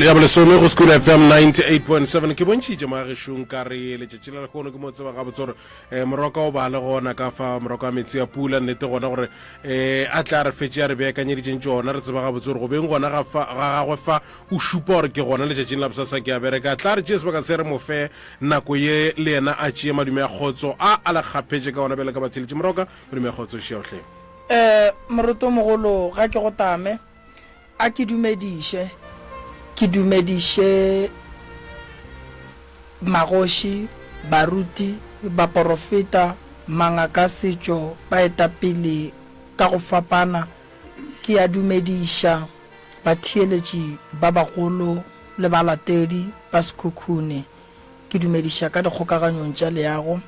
pele ya bolesome go School FM 98.7 ke bontšhitše moagešong ka re letšatši la lehono ke mo tseba gabotse gore um moroka o ba le gona ka fa moroka wa metsi a pula nnete gona gore um a tla re fetše a re beakanyeditšeng tšona re tseba gabotse gore go beng gona ga fa ga gagwe fa o šupa gore ke gona letšatšing la bosasa ke a bereka tla re tšee sebaka se re mo fe nako ye le yena a tšee madume a kgotso a a le kgaphetše ka ona bjale ka batheletši moroka madume a kgotso šiaohleng Um Morutomogolo ga ke go tame. A ke dumediše, ke dumediše magoši, baruti, baporofeta, mangaka a setšo, baetapele ka go fapana. Ke a dumediša batheeletši ba bagolo le balatedi ba Sekhukhune. Ke dumediša ka dikgokaganyong tša leago,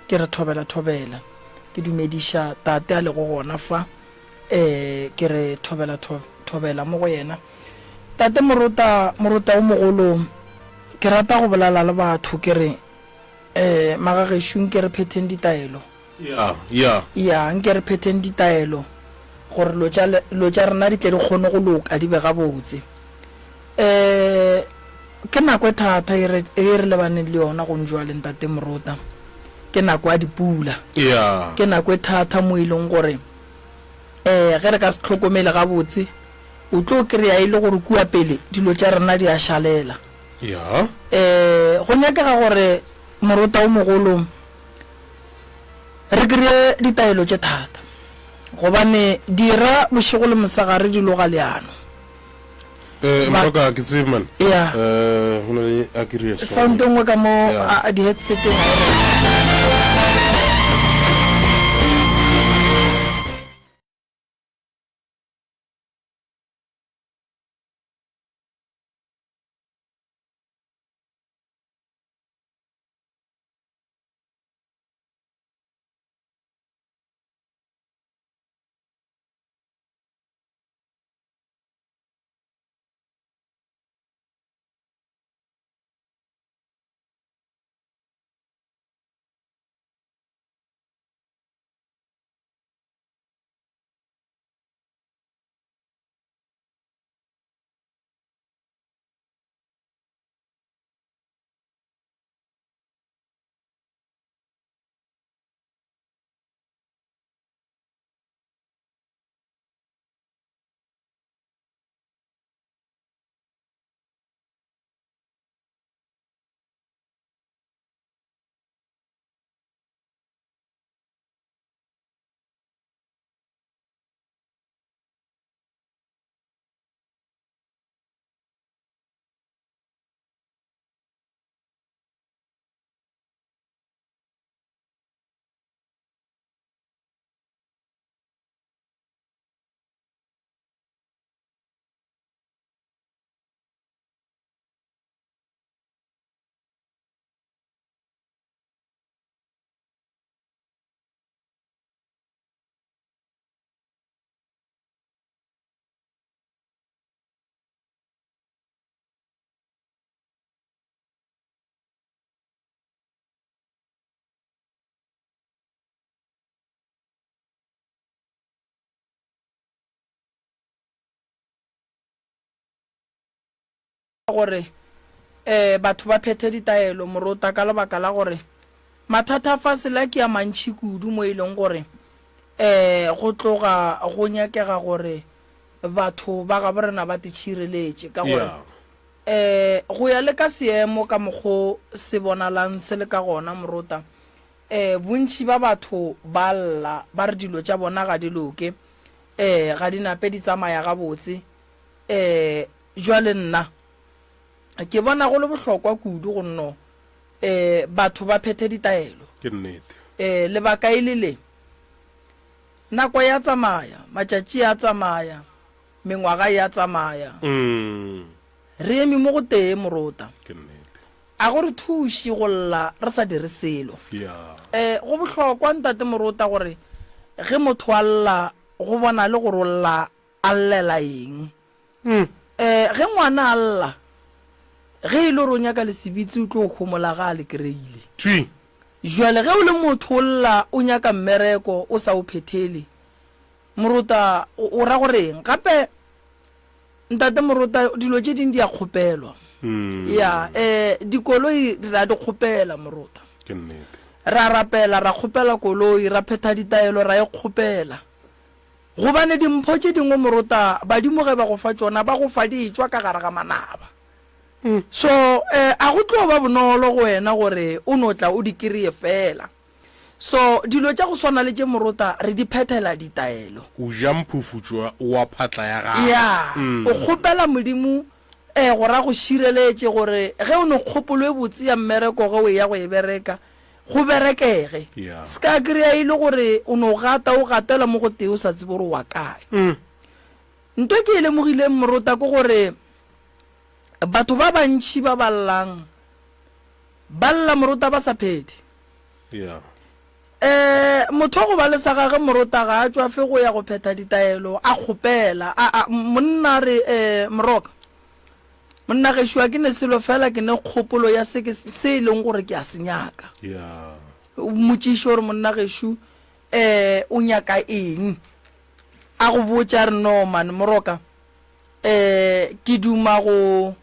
ke re thobela thobela. Ke dumediša tate a lego gona fa. Ee, ke re thobela, tho, thobela mo go yena. Tate Morota, Morota o mogolo, ke rata go bolela le batho, ke re, eh, magagešo nke re phetheng ditaelo. Ya, ya. Ya, nke re phetheng ditaelo, gore lo tša, lo tša rena di tle di kgone go loka, di be gabotse. Eh, ke nako e thata e re, e re lebaneng le yona gong jwale, Ntate Morota. Ke nako ya dipula. Ya. Ke nako e thata mo e leng gore um ge re ka se hlokomele gabotse, o tlo kry-a e le gore kua pele dilo tša rena di a šalela. Ya. Um go nyakega gore morota o mogolo re kry-e ditaelo tše thata, gobane dira bošego le mosegare di loga leano. Eh, Moroka, ke tsebe man. Ya. Eh, go na le a ke re Sound e nngwe ka mo a a di-headseteng ga e re. Gore um batho ba phethe ditaelo morota ka lebaka la gore mathata a fase la ke a mantši kudu mo e leng gore um go tloga go nyakega gore batho ba gabo rena ba titšhireletše ka gore um go ya le ka seemo ka mokgo se bonalang se le ka gona morota um bontši ba batho ba lla ba re dilo tša bona ga di loke um ga di nape di tsamaya gabotse um Jwale nna ke bona go le bohlokwa kudu go nno eh, batho ba phethe ditaelo. Ke nnete. Eh, lebaka e le le, nako ya tsamaya, matšatši a tsamaya, mengwaga ya tsamaya. Mm. Re eme mo go tee morota. Ke nnete. A go re thuši go lla re sa dire selo. Yeah. Eh, go bohlokwa ntate morota gore ge motho a lla go bonale gore o lla a llela eng. Um ge ngwana a lla, ge e le gore o nyaka lesibitsi o tlo homola ga a le kry-ile. Thwi. Jwale ge o le motho o lla o nyaka mmereko o sa o phethele, morota o ra gore eng? Gape Ntate Morota, dilo tše ding di a kgopelwa. Ya, eh, dikoloi re a di kgopela, Morota. Ke nnete. Ra rapela, ra kgopela koloi, ra phetha ditaelo, ra e kgopela. Gobane dimpho tše dingwe, Morota, badimo ge ba go fa tšona, ba go fa di etšwa ka gare ga manaba. So, eh, a go tlo ba bonolo go wena gore o no tla o di kry-e feela. So, dilo tša go swana le tše morota re di phethela ditaelo. O ja mphufutšo wa phatla ya gago. Ya, o kgopela Modimo eh, gore a go šireletše gore ge o ne kgopolo e botse ya mmereko ge o eya go e bereka, go berekege. Ya. Se ka kry-a e le gore o no gata o gatela mo go tee o sa tsebe gore o wa kae. Nto e ke e lemogileng morota ke gore batho ba bantši ba ba llang, ba lla morota ba sa phethe. Yeah. Eh, motho wa go ba le sa gage morota ga a tšwafe go ya go phetha ditaelo, a kgopela. A, a, monna a re, eh, Moroka, monna gešo a ke ne selo fela ke ne kgopolo ya se ke, se e leng gore ke a se nyaka. Yeah. O mmotšiše gore monna gešo, eh, o nyaka eng. A go botše a re, no man, Moroka, eh, ke duma go,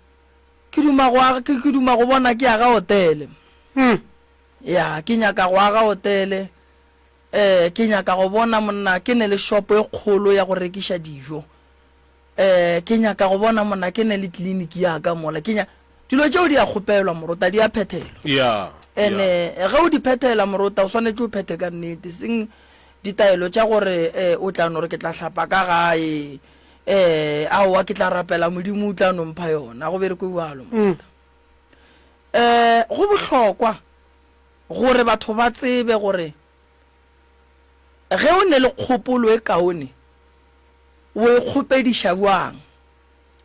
Ke duma go aga, ke, ke duma go bona ke aga hotele. Hmm. Ya, ke nyaka go aga hotele. Eh, ke nyaka go bona monna ke ne le shopo e kgolo ya go rekiša dijo. Eh, ke nyaka go bona monna ke ne le kliniki ya ka mola. Ke nya dilo tšeo di a kgopelwa morota, di a phethelwa. Ya. Ene ge o di phethela morota o swanetše o phethe ka nnete, seng ditaelo tša gore eh, o tla no re ke tla hlapa ka gae. Ee, aowa, ke tla rapela Modimo o tla no mpha yona. Go bereko bjalo. Mm. Eh, go bohlokwa gore batho ba tsebe gore ge o ne le kgopolo e kaone o e kgopediša bjang,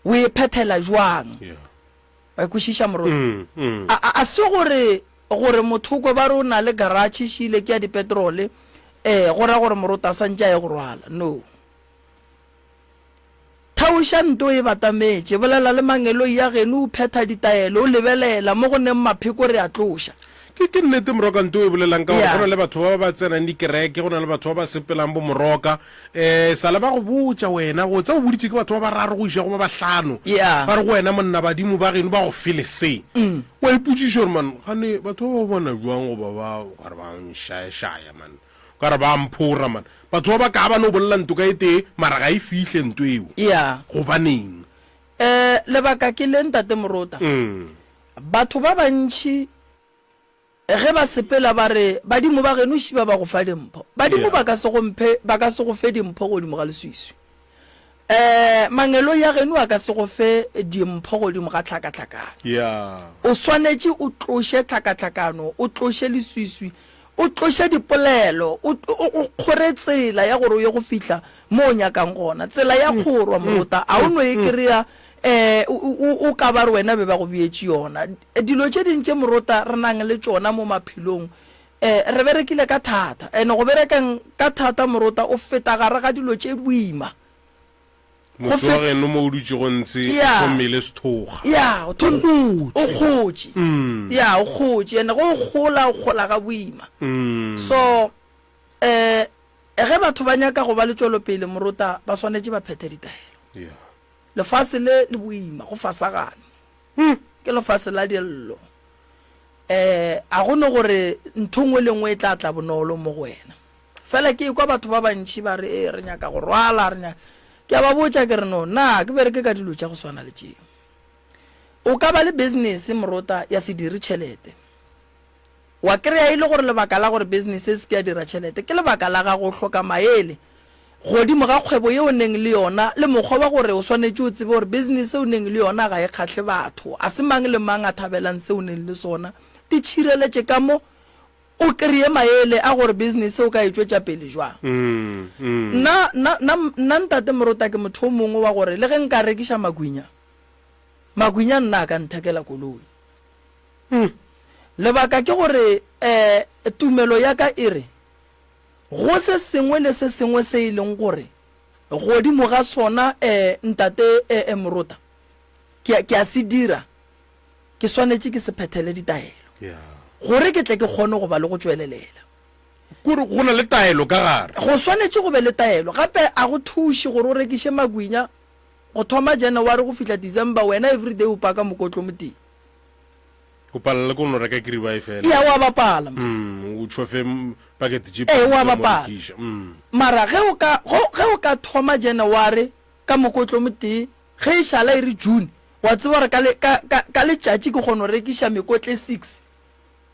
o e phethela bjang. Yeah. Wa e kwešiša morodi? Mm, mm. A, a, a se gore gore motho o kwe ba re o na le garage šile ke ya dipetrole eh go ra gore morota a santše a ye go rwala. No. Thaoša nto e batametše, bolela le mangeloi a geno, o phetha ditaelo, o lebelela mo go neng mapheko re a tloša. Ke, ke nnete Moroka nto e bolelang ka gore Yeah. go na le batho ba ba tsenang dikereke, go na le batho ba ba sepelang bo Moroka, um sa le ba go botša wena, go tse o boditše ke batho ba bararo go iša go ba bahlano, Yeah. ba re go wena monna badimo ba geno ba go fele se. Wa ipotšiša gore man gane batho ba ba bona bjang goba ba o ka re ba nšaešaya man. Ka re ba mphora man. Batho ba ba ka ba no bolela ntoka e tee mara ga e fihle nto eo. Yeah. Gobaneng? Eh, lebaka ke le Ntate Morota. Mm. Batho ba bantši ge ba sepela ba re badimo ba geno šiba ba go fa dimpho. Badimo Yeah. ba ka se go mphe, ba ka se go fe dimpho godimo ga leswiswi. Eh, mangeloi a geno a ka se go fe dimpho godimo ga tlhakatlhakano. Yeah. O swanetše o tloše tlhakatlhakano, o tloše leswiswi, o tloše dipolelo, o, o, o kgore tsela ya gore o ye go fihla mo o nyakang gona. Tsela ya kgorwa, morota, a o no e kry-a eh, o, o, o ka ba re wena be ba go beetše yona. Dilo tše ding tše morota re nang le tšona mo maphelong, eh, re berekile ka thata. And go berekeng ka thata morota, o feta gare ga dilo tše boima. Go Motse wa geno mo o dutšego ntshe o Ya. thomile sethokga. Ya, o thom- Kgotše. o kgotše. Mm. Ya, o kgotše. And ge o gola, o gola ga boima. Mm. So, eh, ge batho ba nyaka go ba le tšwelopele, morota, ba swanetše ba phethe ditaelo. Yeah. Lefase le le boima, go fasagane. Mm. Ke lefase la dillo. Eh, a go no gore ntho nngwe le nngwe e tla tla bonolo mo go wena. Fela ke ekwa batho ba bantši ba re, Ee, re nyaka go rwala, re nyaka. Ke a ba botša ke re, No, na ke bereke ka dilo tša go swana le tšeo. O ka ba le business, morota, ya se dire tšhelete. Wa kry-a e le gore lebaka la gore business e se ke ya dira tšhelete ke lebaka la gago o hloka maele godimo ga kgwebo ye o neng le yona le mokgwa wa gore o swanetše o tsebe gore business e o neng le yona ga e kgahle batho, a se mang le mang a thabelang se o neng le sona. Itšhireletše ka mo O kreye maele a gore business o ka e tšwetša pele jwang. Nna, nna, nna, nna Ntate Morota ke motho o mongwe wa gore le ge nka rekiša magwinya, magwinya nna a ka nthekela koloi. Lebaka ke gore eh, tumelo ya ka e re go se sengwe le se sengwe se e leng gore godimo ga sona eh, Ntate eh, eh, Morota, ke a, ke a se dira, Ke swanetše ke se phethele ditaelo gore ke tle ke kgone go ba le go tšwelelela. Kore go na le taelo ka gare. Go swanetše go be le taelo. Gape a go thuše gore o rekiše magwinya. go thoma January go fihla December wena everyday o paka mokotlo motee. O palela le ko no reka kiribae fela. Ya wa bapala mos. Mm, o tšhofe pakete tše Ee, wa bapala. Mm. Mara ge o ka go ge o ka thoma January ka mokotlo motee, ge e šala e re June, wa tseba gore ka le ka ka ka letšatši ke kgona go rekiša mekotle 6.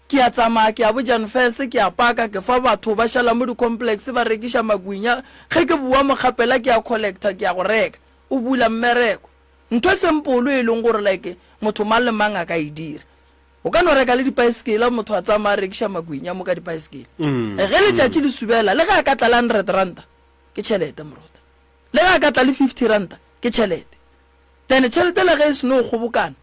Ke a tsamaya ke ya bo Jan First ke a paka ke fa batho ba šala mo di complex ba rekiša magwinya, ge ke bowa mokgapela ke a collecta ke ya go reka. O bula mmereko. Ntho e sempolo e leng gore like motho mang le mang a ka e dira. O ka no reka le dipaesekela motho a tsamaya a rekiša magwinya mo ka dipaesekele. Ge letšatši le subela le ge a ka tla le hundred ranta ke tšhelete morota. Le ge a ka tla le 50 ranta ke tšhelete. Then tšhelete le ge e seno kgobokana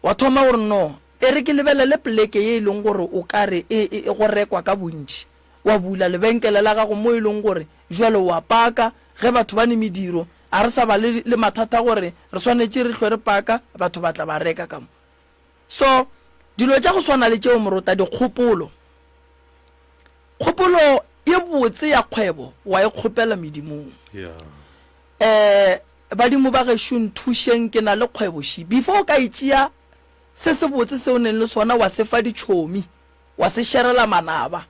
wa thoma gore no e re ke lebelele poleke ye e leng gore o ka re e, e, e go rekwa ka bontši. Wa bula lebenkele la gago mo e leng gore jwale wa paka ge batho ba ne mediro A re sa ba le, le mathata gore re swanetše re hlwe re paka, batho ba tla ba reka ka mo. So, dilo tša go swana le tšeo morota, dikgopolo. Kgopolo ye botse ya kgwebo wa e kgopela medimong. Yeah. Eh, badimo ba gešo nthušeng ke na le kgwebo ši. Before o ka e tšea se se botse se o neng le sona wa se fa ditšhomi, wa se šerela manaba.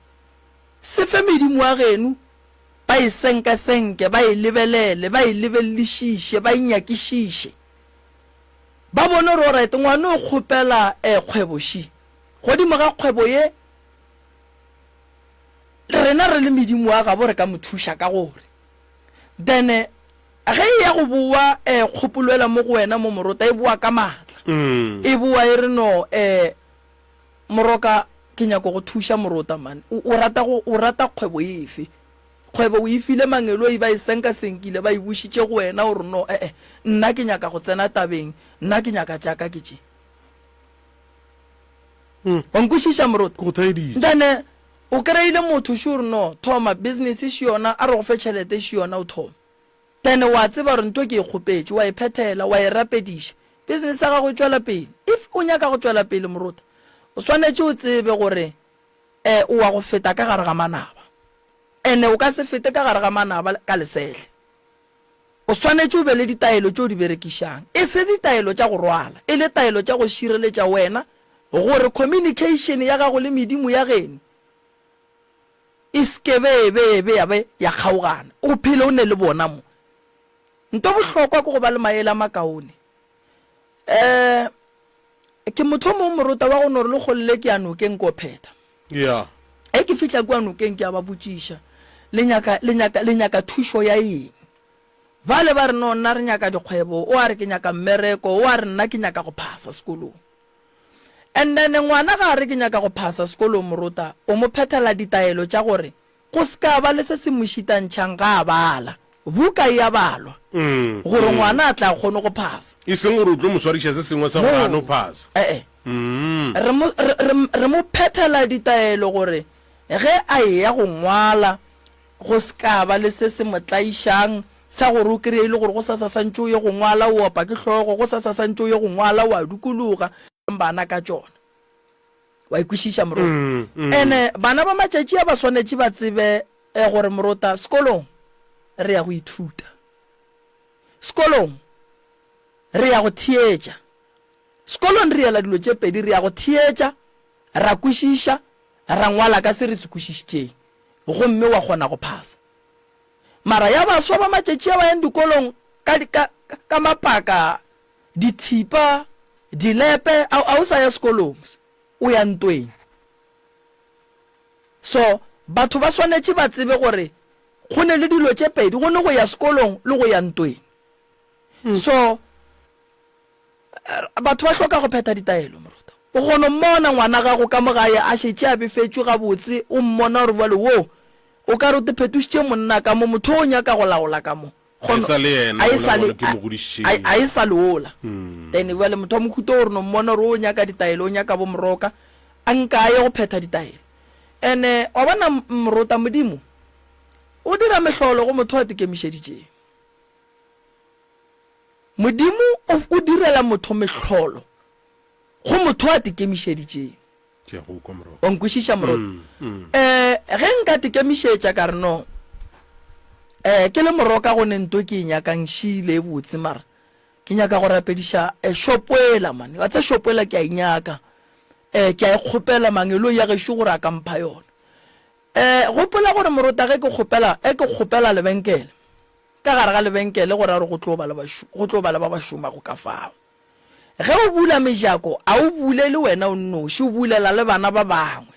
Se fe medimo wa geno ba e senkesenke, ba e lebelele, ba e lebelelišiše, ba e nyakišiše. Ba bone gore alright, ngwana o kgopela eh, kgwebo ši. Godimo ga kgwebo ye, rena re le medimo wa gabo re ka mo thuša ka gore. Then ge e ya go boa eh, kgopolo ela mo go wena mo morota e boa ka maatla. Mm. E boa e re no eh, Moroka, ke nyako go thuša Morota man. O, o rata go, o rata kgwebo efe? Kgwebo o e file mangeloi ba e senkasenkile, ba e bušitše go wena o re no, eh-eh, nna ke nyaka go tsena tabeng, nna ke nyaka tša ka ke tše. Hmm. Wa nkwešiša Morota? Ke go theeditše. Then eh, o kry-ile motho še o re no, thoma business še yona, a re go fe tšhelete še yona o thome. Then wa tseba gore ntho ke e kgopetše, wa e phethela, wa e rapediša. Business ya gago e tšwela pele. If o nyaka go tšwela pele morota, o swanetše o tsebe gore eh o wa go feta ka gare ga manaba. Ene o ka se fete ka gare ga manaba ka lesehle. O swanetše o be le ditaelo tše o di berekišang, e se ditaelo tša go rwala, e le taelo tša go šireletša wena gore communication ya gago le medimo ya geno E se ke be be be ya be ya kgaogana. O phele o ne le bona mo. Nto bohlokwa ke go ba le maele a makaone. Eh, ke motho o mongwe morota wa go no re le kgolle ke ya nokeng ko phetha. Yeah. E ke fihla kua nokeng ke a ba botšiša, le nyaka, le nyaka, le nyaka thušo ya eng? Bale ba re no nna re nyaka dikgwebo, o a re ke nyaka mmereko, o a re nna ke nyaka go phasa sekolong. And then ngwana ga a re ke nyaka go phasa sekolong morota o mo phethela ditaelo tša gore go se ka ba le se se mo šitantšhang ga a bala. Buka e a balwa gore ngwana a tle a kgone go phasa. E seng gore o tlo mo swariša se sengwe sa gore a no phasa. E-e. Re mo, re, re, re mo phethela ditaelo gore ge a eya go ngwala go se ka ba le se se mo tlaišang sa gore o kreye e le gore gosasa santše o ye go ngwala o opa ke hlogo, gosasa santše o ye go ngwala o a dukologa. Bana ka tšona. Wa e kwešiša morota? Ene bana ba matšatši a ba swanetše ba tsebe gore morota sekolong re ya go ithuta. Sekolong re ya go theetša. Sekolong re yela dilo tše pedi, re ya go theetša, ra kwešiša, ra ngwala ka se re se kwešišitšeng. Gomme wa kgona go phasa. Mara ya baswa ba matšatši a ba yang dikolong ka, ka, ka mapaka, dithipa, dilepe, a, a o sa ya sekolong, o ya ntweng. So, batho ba swanetše ba tsebe gore go ne le dilo tše pedi, go ne go ya sekolong le go ya ntweng. So, Batho ba hloka go phetha ditaelo, moruta. O kgona go mmona ngwana gago ka mo gae a šetše a befetšwe gabotse, o mmona gore bjale wo o ka re o te phetošitše monna ka mo, motho o nyaka go laola ka mo. A e sa le yena A e ola sa le, bjalo ke mo godišitšeng. a, a e sa le ola. Then bjale motho wa mohuta o re no mmona gore o nyaka ditaelo, o nyaka bo moroka, a nka a ye go phetha ditaelo. And-e wa bona morota, Modimo o dira mehlolo go motho a tekemišeditšeng. Modimo o, o direla motho mehlolo go motho a tekemišeditšeng. Ke a go kwa, Morwa. Wa nkwešiša, Morwa? Mm, mm. Eh, ge nka tekemišetša ka re no, eh, ke le moroka go ne nto ke e nyakang šile e botse, mara. Ke nyaka go rapediša eh, shopo ela man. Wa tsa shopo ela ke a e nyaka. Eh, ke a e kgopela mangeloi ya gešo gore a ka mpha yona. Eh, gopola gore morota ge ke kgopela, e ke kgopela lebenkele. Ka gare ga lebenkele go ra gore go tlo ba le bašu, go tlo ba le ba ba šomago ka fao. Ge o bula mejako, a o bulele wena o nnoši, o bulela le bana ba bangwe.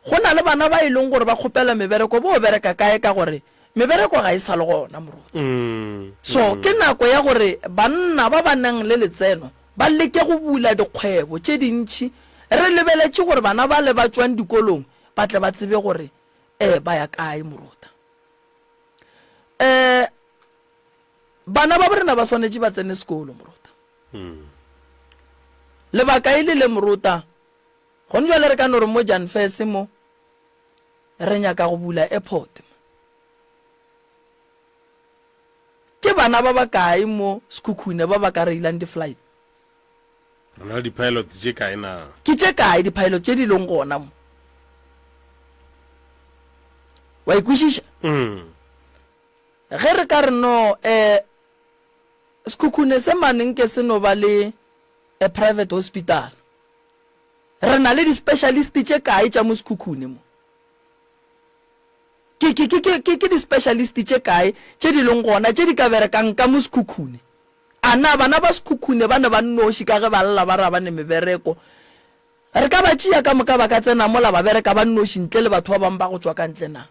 Go na le bana ba e leng gore ba kgopela mebereko, bo bereka kae ka gore mebereko ga e sa le gona moruti. So ke nako ya gore banna ba ba nang le letseno ba leke go bula dikgwebo tše dintši re lebeletše gore bana bale ba tšwang dikolong ba tle ba tsebe gore um ba ya kae moruta. Um bana ba borena ba swanetše ba tsene sekolo moruta. Lebaka e le le moruta Gone jwale re ka no re mo Jan Fese mo re nyaka go bula airport. Ke bana ba bakae mo Sekhukhune ba ba ka reilang di-flight? Re na le di-pilot tše kae na? Ke tše kae di-pilot tše di leng gona mo? Wa ikwešiša? Mm. Ge re ka re no eh Sekhukhune se mane nke se no ba le a private hospital. Re na le di-specialist tše kae tša mo Sekhukhune mo? Ke, ke, ke, ke, ke, ke di-specialist tše kae tše di leng gona tše di ka berekang ka mo Sekhukhune? A na bana ba Sekhukhune ba ne ba nnoši ka ge ba lla ba re ga ba ne mebereko? Re ka ba tšea ka moka ba ka tsena mola ba bereka ba nnoši ntle le batho ba bangwe ba go tšwa ka ntle na?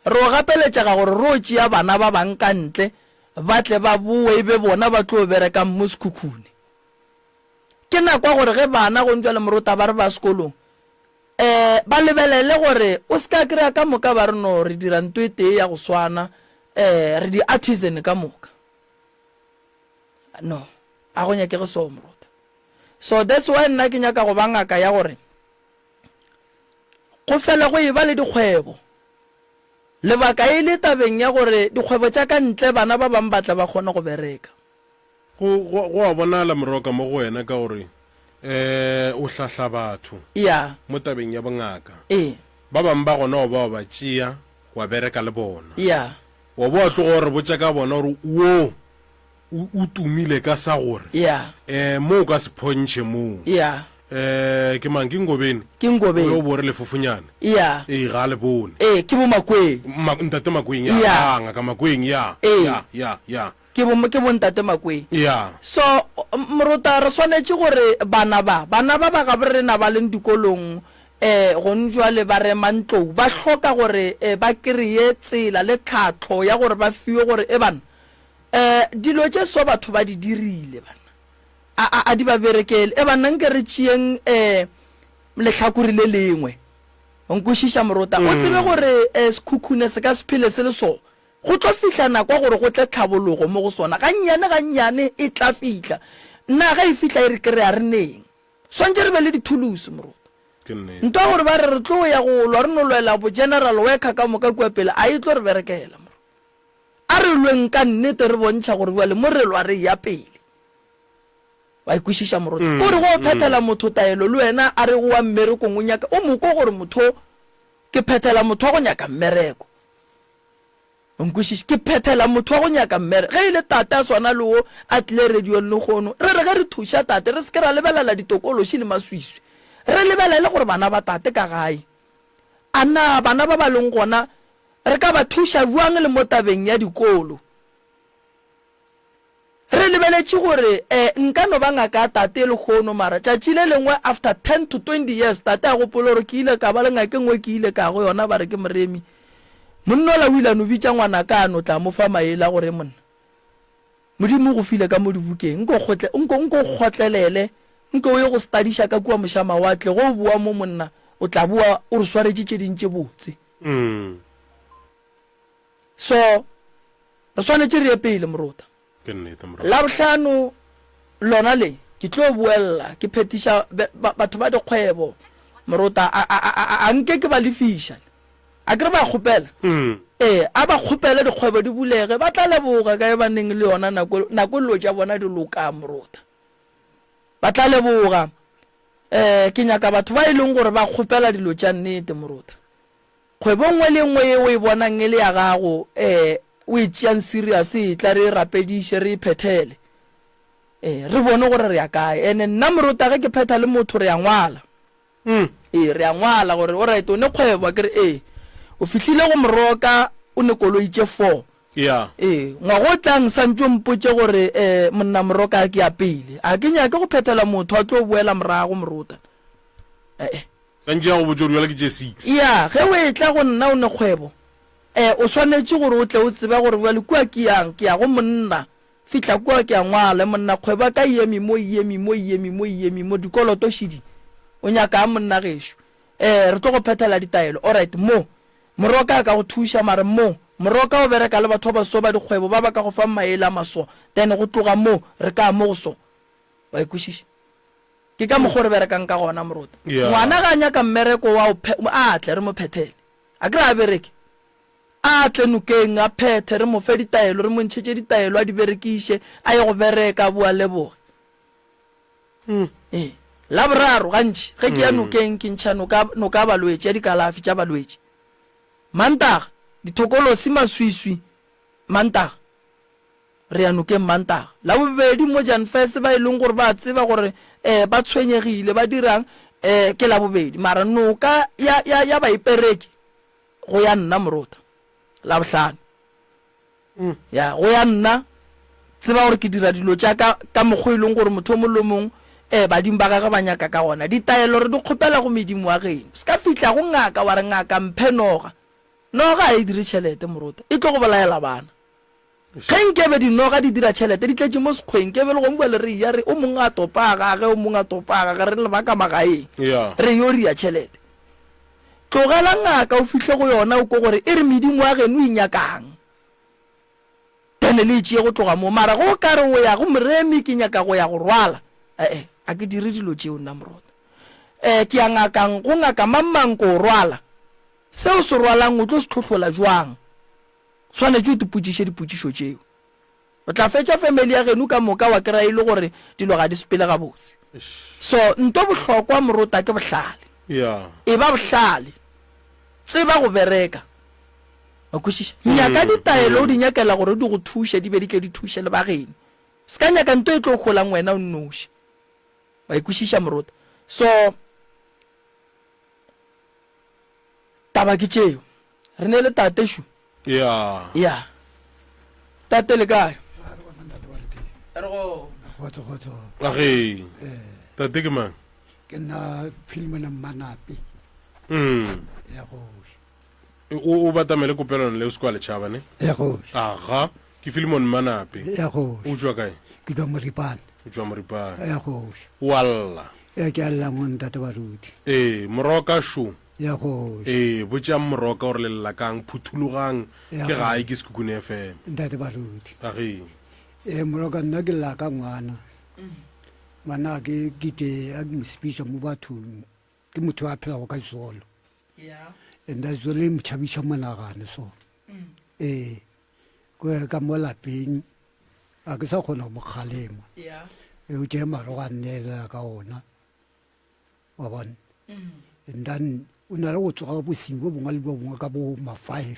Re o gapeletšega gore re o tšea bana ba bang ka ntle ba tle ba bowe e be bona ba tlo berekang mo Sekhukhune. Ke nako ya gore ge bana go ntšwa le morota ba re ba sekolong, um ba lebelele gore o se ka kry-a ka moka ba re no re dira nto e tee ya go swana, um re di-artisan ka moka. No, a go nyakege so morota. So that's why nna ke nyaka go ba ngaka ya gore go fele go e ba le dikgwebo. Lebaka e le tabeng ya gore dikgwebo tša ka ntle bana ba bang ba tle ba kgone go bereka. Go, go, go a bonala, Moroka, mo go wena ka gore um o hlahla batho Ya. mo tabeng ya bongaka. Ee. Ba bangwe ba gona wa ba wa ba tšea wa bereka le bona. Ya. Wa bo wa tloga o re botša ka bona gore wo o, o tumile ka sa gore Ya. um mo o ka se phontšhe moo. Ya. Um ke mang? Ke Ngobeni? Ke Ngobeni. O bo re lefofonyane. Ya. Ee, ga a le bone. Ee, ke bo Makweng. Ma, Ntate Makweng, ya. Ya. Ah, Ngaka Makweng, ya. Ee. Ya, ya, ya. Ke bo, ke bo Ntate Makweng. Ya. So, Morota, re swanetše gore bana ba, bana ba ba gabo rena ba leng dikolong, eh, gong jwale ba rema ntlou, ba hloka gore eh, ba kreye tsela le tlhahlo ya gore ba fiwe gore, e bana, eh, dilo tše so batho ba di dirile, bana, a, a, a di ba berekele. E banna, nke re tšeeng eh, lehlakore le lengwe. O nkwešiša, Morota? O tsebe gore eh, sekhukhune se ka se phele se le so. Go tlo fihla nako ya gore go tle tlhabologo mo go sona. Gannyane gannyane e tla fihla. Na ge e fihla e re kry-a re neng? Swantše re be le dithulusi, moruti. Ke nnete. Nto ya gore ba re re tlo ya go lwa re no lwela bo general worker ka moka kua pele a e tlo re berekela, moruti. A re lweng ka nnete re bontšha gore bjale mo re lwa re eya pele. Wa e kwešiša, moruti? O re go o phethela motho taelo le wena a re o wa mmerekong o nyaka o mo kwe gore motho o ke phethela motho wa go nyaka mmereko. O nkwešiše? Ke phethela motho wa go nyaka mmere. Ge e le tate a swana le wo a tlile radiong lehono, re re ge re thuša tate re se ke ra lebelela ditokološi le maswiswi. Re lebelele gore bana ba tate ka gae. A na bana ba ba leng gona re ka ba thuša bjang le mo tabeng ya dikolo? Re lebeletše gore eh nka no ba ngaka ya tate lehono mara tšatši le lengwe after ten to 20 years tate a gopole gore ke ile ka ba le ngaka e nngwe ke ile ka ya go yona ba re ke Moremi. Monna ola o ile a no bitša ngwanaka a no tla mo fa maele a gore monna Modimo o go file ka mo dibukeng nko kgotle nko nko o kgotlelele nke o ye go studiša ka kua mošamawatle ge o boa mo monna o tla boa o re swaretše tše ding tše botse. So, re swanetše re ye pele, Morota. Ke nnete, Morota. Labohlano lona le, ke tlo boella ke phetiša batho ba dikgwebo, Morota, a, a, a, a, a nke ke ba lefiša. A ke re ba kgopela? Mm. Ee, a ba kgopele dikgwebo di bulege, ba tla leboga ka e ba neng le yona nako, nako dilo tša bona di loka, Morota. Ba tla leboga. Eh, ke nyaka batho ba e leng gore ba kgopela dilo tša nnete, Morota. Kgwebo nngwe le nngwe ye o e bonang e le ya gago, um o e tšeang serious e tla re e rapediše re e phethele. Ee, re bone gore re ya kae. Ene nna morota ge ke phetha le motho re a ngwala. Mm. Ee, re a ngwala gore alright o ne kgwebo akere ee. O fihlile go moroka o ne koloi tše 4. Yeah. Ee, ngwaga o tlang santše o mpotše gore eh monna moroka ke ya pele. A ke nyake go phethela motho a tlo boela morago morota. Eh eh. Santše a go botše gore bjale ke tše 6. Ya, ge o etla go nna o ne kgwebo, eh o swanetše gore o tle o tsebe gore bjale kua ke yang, ke ya go monna. Fihla kua ke a ngwala, monna kgwebo ya ka e eme mo, e eme mo, e eme mo, e eme mo, dikoloto šidi. O nyakang monna gešo? Eh, re tlo go phethela ditaelo. Alright, mo. Moroka a ka go thuša, mara mo, Moroka o bereka le batho ba baso ba dikgwebo ba ba ka go fang maele a maso, then go tloga mo, re ka ya mo go so. Wa e kwešiša? Ke ka mokgo re berekang ka gona, Morota. Yeah. Ngwana ga a nyaka mmereko wa o phe, a tle re mo phethele. A ke re a bereke? A tle nokeng, a phethe, re mo fe ditaelo, re mo ntšhetše ditaelo, a di berekiše, a ye go bereka, a boe a leboge. Ee. Laboraro, gantši, ge ke ya nokeng, ke ntšha noka, noka ya balwetši, ya dikalafi tša balwetši. Mantaga, dithokolosi, maswiswi, Mantaga. Re ya nokeng Mantaga. Labobedi, mo Janfese, ba e leng gore ba a tseba gore um ba tshwenyegile, ba dirang, um ke Labobedi. Mara noka ya, ya, ya baipereki, go ya nna morota labohlano mm. ya go ya nna tseba gore ke dira dilo tša ka ka mokgwa e leng gore motho o mongwe le mongwe um badimo ba gage ba nyaka ka gona ditaelo re di kgopela go medimo wa geno se ka fihla go ngaka wa re ngaka mphe noga noga ga e dire tšhelete morota e tlo go bolaela bana Ge nkebe dinoga di dira tšhelete, di tletše mo sekgweng, nkebe le gong bjale re eya re, o mongwe a topa a gage, o mongwe a topa a gage, re leba ka magaeng, re yo ria tšhelete. Tlogela ngaka o fihle go yona o kwe gore e re medimo ya geno e nyakang, then le e tšee go tloga moo. Mara ge o ka re o ya go moremi, ke nyaka go ya go rwala, ee, a ke dire dilo tšeo nna Morota. Ee, ke ya ngakang, go ngaka mang mang ko o rwala, se o se rwalang o tlo se tlhohlola bjang? Swanetše o tipotšiše dipotšišo tšeo. O tla fetša family ya geno ka moka wa kry-a e le gore dilo ga di sepele gabotse. So nto bohlokwa morota ke bohlale. Yeah. E ba bohlale. Tseba go bereka. Wa kwešiša? Nyaka ditaelo o di nyakela gore di go thuše di be di tle di thuše le ba geno. Se ka nyaka nto e tlo holang wena o nnoši. Wa e kwešiša morota? So Taba ke tšeo. Re ne le tate šu. Ya. Ya. Tate le kae? Re go. Kgotso kgotso. Age. Tate ke mang? Ke nna Philemon Mmanape. Mm. Ya go. O o batamele kopelano le o se kwa letšhaba ne? Ya go. Aga. Ke Philemon Mmanape. Ya go. O tšwa kae? Ke tšwa Moripane. O tšwa Moripane. Ya go. O a lla. Ya ke a lla mo ntate baruti. Ee, moroka šo. Ya go. Ee, botšang moroka gore le lla kang, phuthologang. Ya Ke go. gae ke Sekhukhune FM. Ntate baruti. Age. Ee, moroka nna ke lla ka ngwana. Ngwana ke ke te a ke mo sepisa mo bathong. Ke motho a phelago ka zolo. Yeah. And that zolo e mo tšhabiša monagano so. Ee. Ke ka mo lapeng a ke sa kgona go mo kgalema. Yeah. E o tšee marogo a nneelela ka ona. Wa bona? And then o na le go tsoga bosing bo bongwe le bo bongwe ka bo ma 5.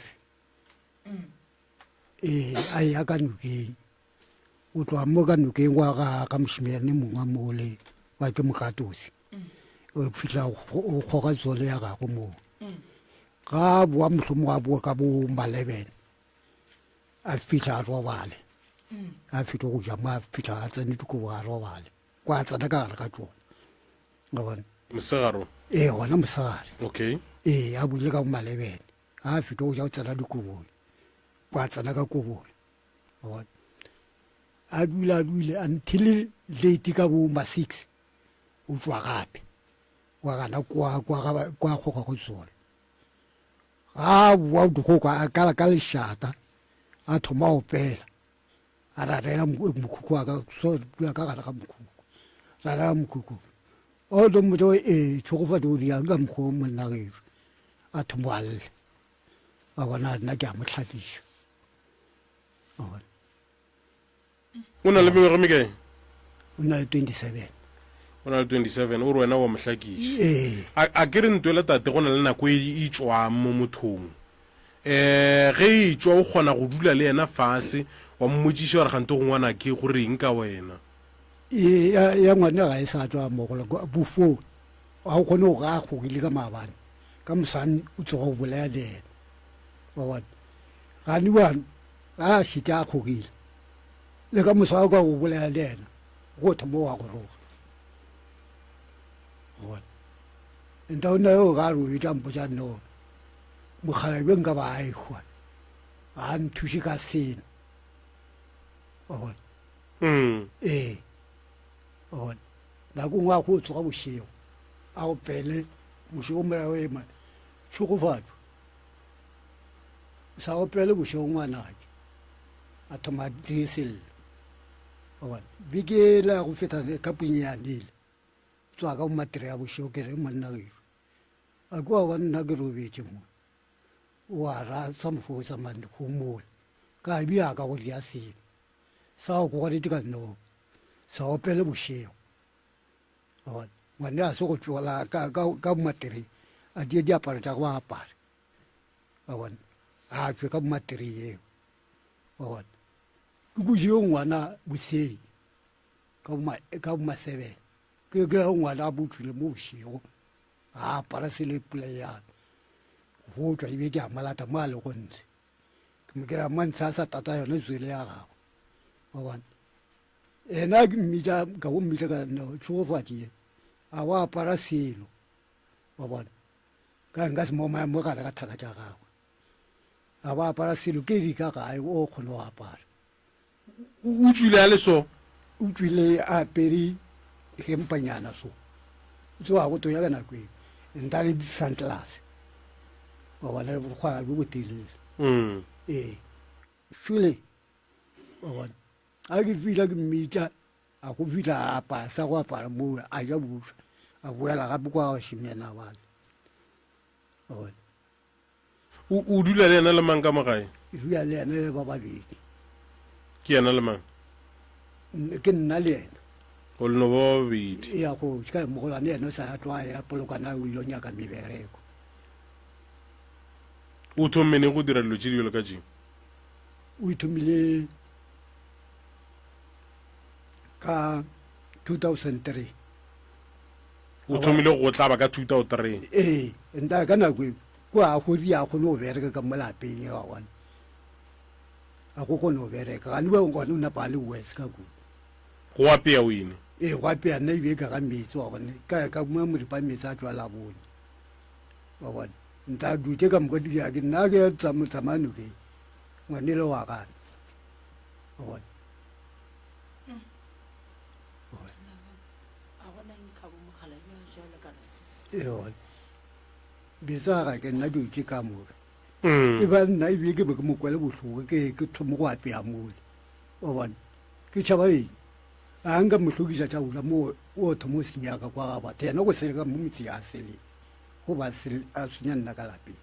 Ee, a ya ka nokeng. O tloga mo ka nokeng wa ga ga mošimane mongwe mole wa ke mokatosi. O fihla o kgoga tsole ya gago moo. Ga a boa mohlomongwe a boa ka bo ma 11. A fihla a robale. A fihla go ja mo a fihla a tsene dikobo a robale. Kwa a tsena ka gare ga tšona. Wa bona? Mosegaro. Ee, gona mosegare. Okay. Ee, a buile ka bo ma 11. A fihla go ja o tsena dikobong. Kwa tsena ka kobong. Wa bona? A dula a dule until late ka bo ma 6. O tšwa gape. Wa gana kwa kwa ga kwa kgoga go tsona. Ga boa dikgoko a kala ka lešata a thoma opela. A rarela mokhukhu wa ka so dula ka gare ga mokhukhu. Rarela mokhukhu. O tlo mmotsa e tshogofatso o diang ka mokgwa o monna gešo. A thoma a lla. A bona nna ke a mo hlakiša. Wa bona? O na le mengwaga e mekae? O na le 27. O na le 27, o re wena wa mo hlakiša. Ee. A, a ke re ntwele tate go na le nako e e tšwang mo mothong. Um ge e tšwa o kgona go dula le yena fase wa mmotšiša gore kgante go ngwanake go reng ka wena. Ee, ya, ya ngwana ga e sa tšwa mogolo bofo ga o kgone go ga a kgogile ka maabane ka mosane o tsoga o bolaya le yena wa bona gane bjano ga a šetše a kgogile le ka moso a ka o bolaya le yena go thoma wa go roga wa bona nta o na yo ga re o etša mpotša no mokgalabje nka ba a ehwa ga a nthuše ka seno wa bona Mm. Ee, wa bona nako nngwe a go tsoga bošego a opele bošego mola o ema tšhogofatšo o sa opele bošego ngwanake a thoma a die sello wa bona beke ele ya go feta ka punyenyane ele tswa ka bomatere ya bošego ke re monna gešo a kwa wa nna ke robetše mo wa ra sa mofosa mane gomola ka bja ka go dia selo Sa go gwanetše ka no sa opele bošego. Wa bona? Ngwane a se go tšola ka ka ka matereng a die diaparo tša go apare. Wa bona? A tšwe ka matereng eo. Wa bona? Ke kutše ngwana boseng ka bo ka bo masebele. Ke ke ngwana a botšwile mo bošego. A apara sele pula ya. Go tšwa ebe ke a malata mo a le go ntse. Ke mo kry-a mantsha a sa tata yone tswele ya gagwe wa bona ena ke mmitsa ka go mmitsa ka no tshogofatše ye a wa apara selo wa bona ka nka se mo mo gare ga thaka tša gagwe a ba apara selo ke di ka gae o kgone go apara O tšwile a le so? O tšwile a apere hempanyana so. O tsoga go tonya ka nako eo. Nta le di-sunglass. Wa bona le bokgwara bjo botelele. Mm. Ee. Šole. Wa bona. A ke fihla ke mmitša, a go fihla a apara sa go apara moo a ja buša. A boela gape kwa bašemyana bale. Wa bona. O, o dula le yena le mang ka mo gae? Ke dula le yena le ba babedi. Ke yena le mang? Ke nna le yena. O le no ba babedi. Ya go ka mogolwane yena o sa tloga ya polokwana o ile nyaka mebereko. O thomme neng go dira dilo tše di bjalo ka tše? O ithomile ka 2003. O thomile go tlaba ka 2003. Ee, nta ka nako e ko a go di a kgone go bereka ka mo lapeng wa bona. A go kgone go bereka. Ga le gone o napa le wes ka ku. Go apea o ine. Ee, go apea nna ebile ka ga metsi wa bona. Ka ka mo moripa metsi a tswa la bone. Wa bona. Nta dutse ka moka di ya ke nna ke tsamaya tsamaya nokeng. Ngwanele wa gana. Wa bona. Eona betsa ga ke nna dutse ka moka mm. e ba nna ebile ke be ke mo kwele bohloko ke ke thomo go apea mole wa bona ke tšhaba eng a nka mo hlokisa tša ula mo o thomo o senyaka kwa ga batho yena go seleka mo motse ya seleng go ba a senya nna ka lapeng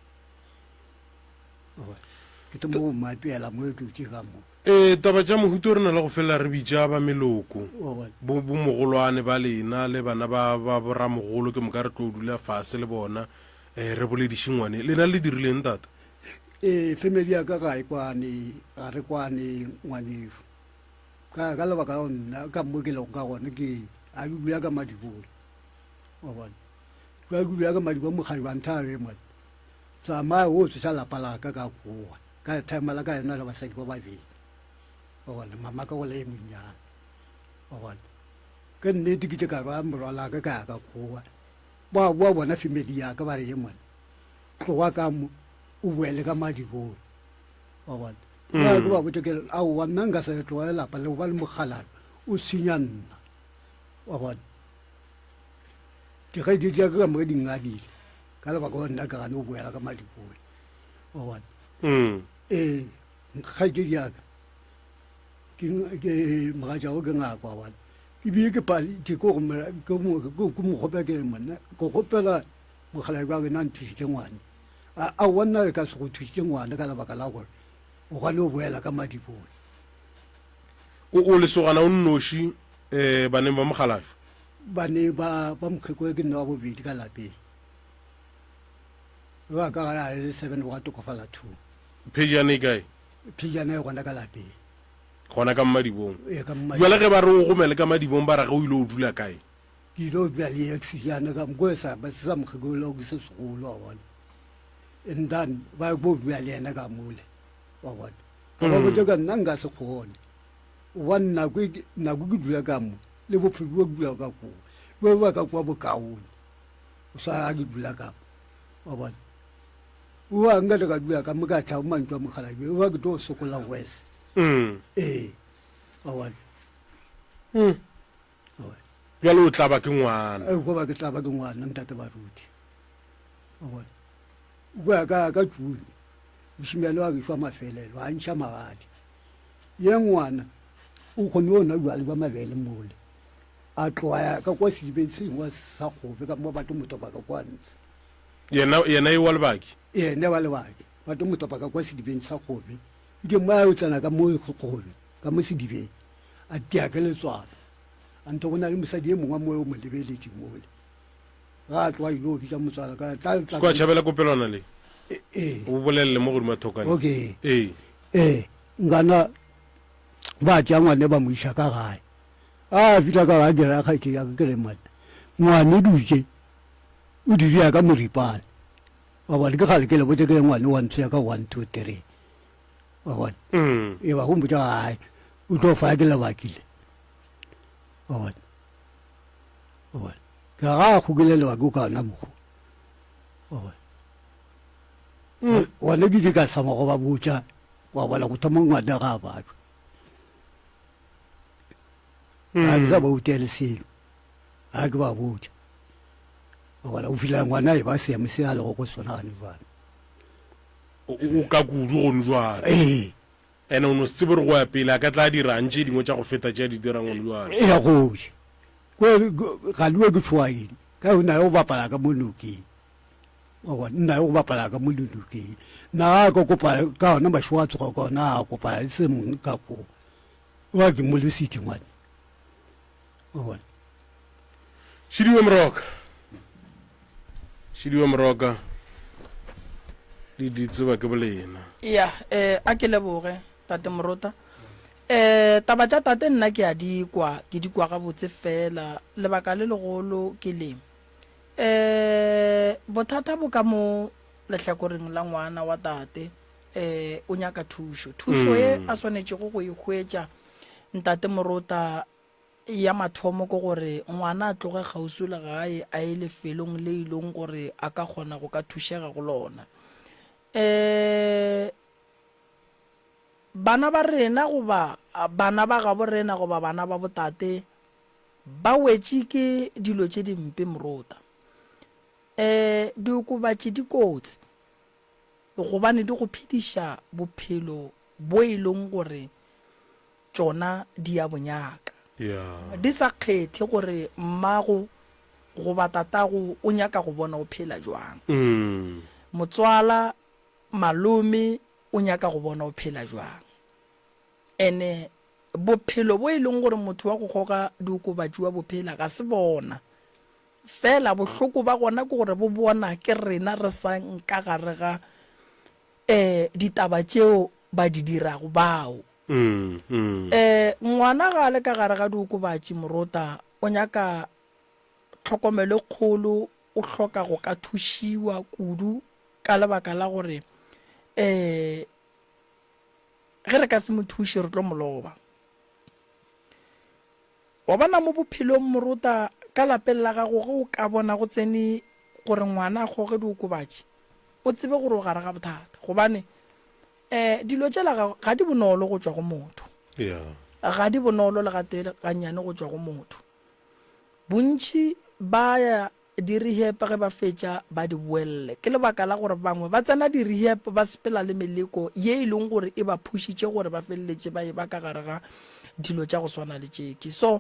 ke thomo go mo apeela mo e dutse ka mo Ee, taba tša mohuta o re na le go felela re bitša ba meloko, bo, bomogolwane ba lena le bana ba, ba boramogolo, ke moka re tlo dula fase le bona, eh, re bolediše ngwane. Lena le dirileng, tata? Ee, family ya ka ga e kwane, ga re kwane ngwanešu. Ka, ka lebaka la nna, ka mo ke lego ka gona, ke, a ke dula ka madibolo. Wa bona? Ka ke dula ka madibolo, mokgadi wa ntha re monna, tsamaya o tsoša lapa la ka ka kowa. Ka timer la ka ena le basadi ba babedi. Wa bona, mama ka gola e monnyane. Wa bona. Ke nnete ke ka rwa morwala ka ka ka kowa. Ba boa bona family ya ka ba re ye mona. Tloga ka mo o boele ka madibolo. Wa bona. Mm. Ba ke ba botse ke re aowa nna nka se tlogele lapa le ba le mogalana o senya nna. Wa bona. Dikgaedi tša ka ka moka di ngadile ka lebaka la nna ka gane o boela ka madibolo. Wa bona. Mm. Ee, kgaetšedi ya ka ke ke mogatšago ke ngaka wa bona. Ke bile ke pale ke ko ke mo ke mo kgopela ke re monna ke kgopela mokgalabje wa rena a nthušitše ngwana. A aowa nna re ka se go thušitše ngwana ka lebaka la gore o gane o boela ka madibolo. O o lesogana o nnoši eh baneng ba mokgalajwe? Baneng ba ba mokgekolo ke nna wa bobedi ka lapeng. Ba ka gare a le seven wa tokofala two. Phejane e kae? Phejane e gona ka lapeng. Gona ka Mmadibong. Ee, ka Mmadibong. Bjale ge ba re o gomele ka Madibong ba ra ge o ile o dula kae? Ke ile o dula le ex jana ka mo sa ba sa mokgekolo ke se segolo wa bona. And then ba go dula le yena ka mole wa bona. Ka ba botša ka nna nka se kgone. Gobane nako e nako ke dula ka mo le bophelo bo ke dula ka koo bo ba ka kwa bokaone. O sa ke dula ka mo wa bona. O a nka le ka dula ka mo ka tšhaba mantšu a mokgalabje o ba ke tlo sokola worse. Mm. Ee wa bona. Mm. Bjale o tlaba ke ngwana. Ee, go ba ke tlaba ke ngwana ntate baruti. Wa bona. Go ya ka ka June mošimane wa gešo wa mafelelo a ntšha magadi. Ye ngwana o kgone go nwa bjale bja mabele mole a tloga ya ka kwa sedibeng sengwe sa kgobe ka mo ba tlo mo topa ka kwa ntshe. Yena yena e wa lebaki. Yena wa lebaki ba tlo mo topa ka kwa sedibeng sa kgobe. Ke mo a yo tsena ka mo kgobe ka mo sedibeng a tia ke letswalo. A ntho go na le mosadi e mongwe mo o mo lebeletše mole. Ga a tloga ile o bitša motswala ka tla tla. Kwa tšhabela kopelwana le. Ee. O bolelele mo godimo thokane. Okay. Ee. Ee, nkana ba tšea ngwane ba mo iša ka gae. A fihla ka gae ke ra kgaetšedi ya ka ke re monna ngwane o dutše o dule ka moripane. Wa bona ke kgale ke le botše ke re ngwane wa mpsha ka 1 2 3. Wa bona. Mm. E ba go mpotša gae o tlo fa ke lebakile. Wa bona. Wa bona. Ke ga a kgokile lebaki o ka ona mokgo. Wa bona. Mm. Gona ke ile ka sama go ba botša wa bona go thoma ngwana ga a bajwa. Ga ke sa ba utele selo. Ga ke ba botša. Wa bona o fihla ngwana e ba seemo se a lego go sona gane jwale. O o ka kudu gone jwale. Ee. Ene o no se tsebe gore go ya pele a ka tla dirang tše dingwe tša go feta tše a di dirang gone jwale. Ee go ja. Ga le ke tšhoa eng ka o na le go bapala ka mo nokeng. Wa bona nna le go bapala ka mo nokeng. Nna ga ka kopana ka ona mašego a tsoga ka ona a kopana le se mongwe ka koo. Wa ke mo lositše ngwane. Wa bona. Šidiwe Moroka. Šidiwe Moroka. Di di tseba ke bolena. Ya, eh a ke leboge tate Morota. Eh taba tša tate nna ke a di kwa, ke di kwa gabotse fela lebaka le legolo ke le. Eh bothata bo ka mo lehlakoreng la ngwana wa tate eh o nyaka thušo. Thušo e a swanetšego go e hwetša ntate Morota Ya mathomo ke gore ngwana a tloge kgauswi le gae a ye lefelong le e leng gore a ka kgona go ka thušega go lona. Um bana ba rena goba bana ba gabo rena goba bana ba botate ba wetše ke dilo tše dimpe morota. Um diokobatši di kotsi gobane di go phediša bophelo bo e leng gore tšona di a bo nyaka. Di sa kgethe gore mmago goba tatago o nyaka go bona o phela jwang. Motswala, malome o nyaka go bona o phela jwang. Ene bophelo bo e leng gore motho wa go goga diokobatši wa bo phela ga se bona. Fela bohloko ba gona ke gore bo bona ke rena re sa nka gare ga um ditaba tšeo ba di dirago bao. Mm, mm. Eh, ngwana ga a le ka gare ga diokobatši morota o nyaka tlhokomelo e kgolo, o hloka go ka thušiwa kudu ka lebaka la gore um ge re ka se mo thuše re tlo mo loba. Wa bona mo bophelong morota ka lapeng la gago ge o ka bona go tsene gore ngwana a goge diokobatši o tsebe gore o gare ga bothata gobane um dilo tšela ga, ga di bonolo go tšwa go motho. Yeah. Ga di bonolo le gatee le gannyane go tšwa go motho. Bontši ba ya di-rehab ge ba fetša ba di boelle. Ke lebaka la gore bangwe ba tsena di-rehab ba sepela le meleko ye e leng gore e ba phušitše gore ba feleletše ba e ba ka gare ga dilo tša go swana le tšeki. So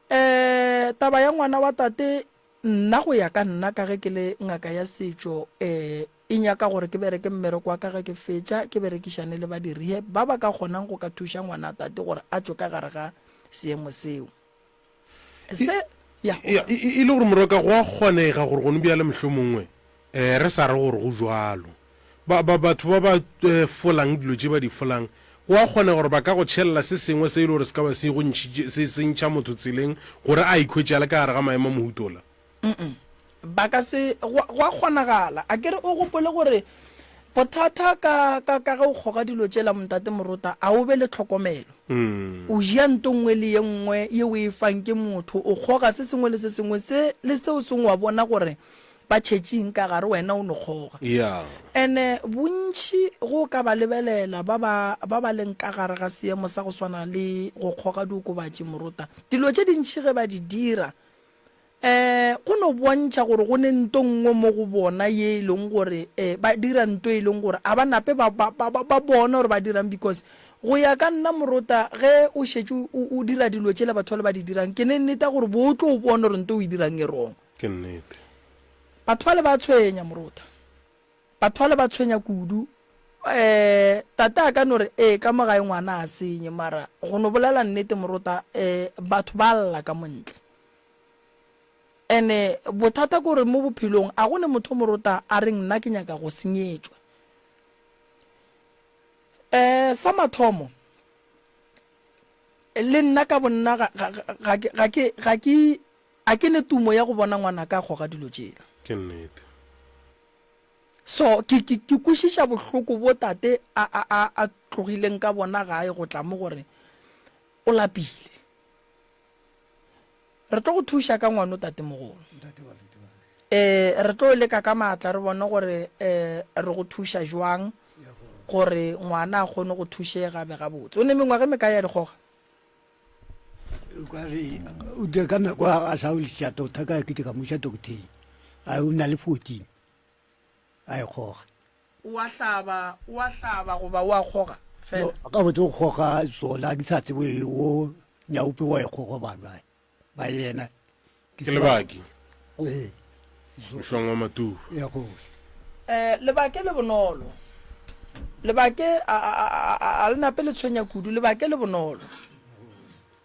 um taba ya ngwana wa tate nna go ya ka nna ka ge ke le ngaka ya setšo um e nyaka gore ke bereke mmereko wa ka ge ke fetša ke berekišane le ba di-rehab ba ba ka kgonang go ka thuša ngwana tate gore a tšwe ka gare ga seemo seo. Se, ya. Ya, e, e, e le gore moroka go a kgonega gore gone bjale mohlomongwe um re sa re gore go jwalo. Ba, ba, batho ba ba eh, folang dilo tše ba di folang, go a kgonega gore ba ka go tšhelela se sengwe se e le gore se ka ba se go ntšhitše, se, se ntšha motho tseleng gore a ikhwetše a le ka gare ga maemo a mohuta ola. Ba ka se, go, go a kgonagala. A ke re o gopole gore bothata ka, ka, ka ge o kgoga dilo tšela, Montate Morota, a o be le tlhokomelo. O ja nto nngwe le ye nngwe ye o e fang ke motho, o kgoga se sengwe le se sengwe se, le seo sengwe wa bona gore ba tšhetše eng ka gare, wena o no kgoga. Yeah. Ene bontši go o ka ba lebelela ba ba, ba ba leng ka gare ga seemo sa go swana le go kgoga diokobatši, Morota, dilo tše dintši ge ba di dira, um go no bontšha gore go ne nto nngwe mo go bona ye e leng gore um ba dira nto e leng gore a ba nape ba, ba, ba, ba bona gore ba dirang because go ya ka nna morota ge o šetše o, o dira dilo tšela batho bale ba di dirang ke ne nneta gore bo o tlo bona gore nto o e dirang e wrong. Ke nnete. Batho bale ba tshwenya morota. Batho bale ba tshwenya kudu. Um tate a ka no re ee ka mo gae ngwana a senye mara go no bolela nnete morota um batho ba lla ka montle. Ene bothata ke gore mo bophelong a go ne motho morota a reng nna ke nyaka go senyetšwa. Um sa mathomo le nna ka bonna ga, ga, ga, ga ke ga ke a ke ne tumo ya go bona ngwanaka a goga dilo tšela. Ke nnete. So ke, ke, ke kwešiša bohloko bo tate a, a, a, a tlogileng ka bona gae go tla mo gore o lapile. Re tlo go thuša ka ngwano tatemogolo. Eh, re tlo leka ka maatla re bone gore eh, re go thuša jwang gore ngwana a kgone go thušega be gabotse. O ne mengwaga e mekae ya dikgoga? O ka re o dire ka nako a sa o liša doctor ka ke ka mo iša doctor a o na le 14 a e kgoga. O a hlaba, o a hlaba goba o a kgoga fela? Ka botse o kgoga zola ke sa tsebe o nyaope wa e kgoga ba ba ba yena. Ke lebaki. Ee. Mošwang wa matuba. Ya kgoši. Eh, lebake le bonolo. Lebake a, a, a, a, a le nape le tshwenya kudu, lebake le bonolo.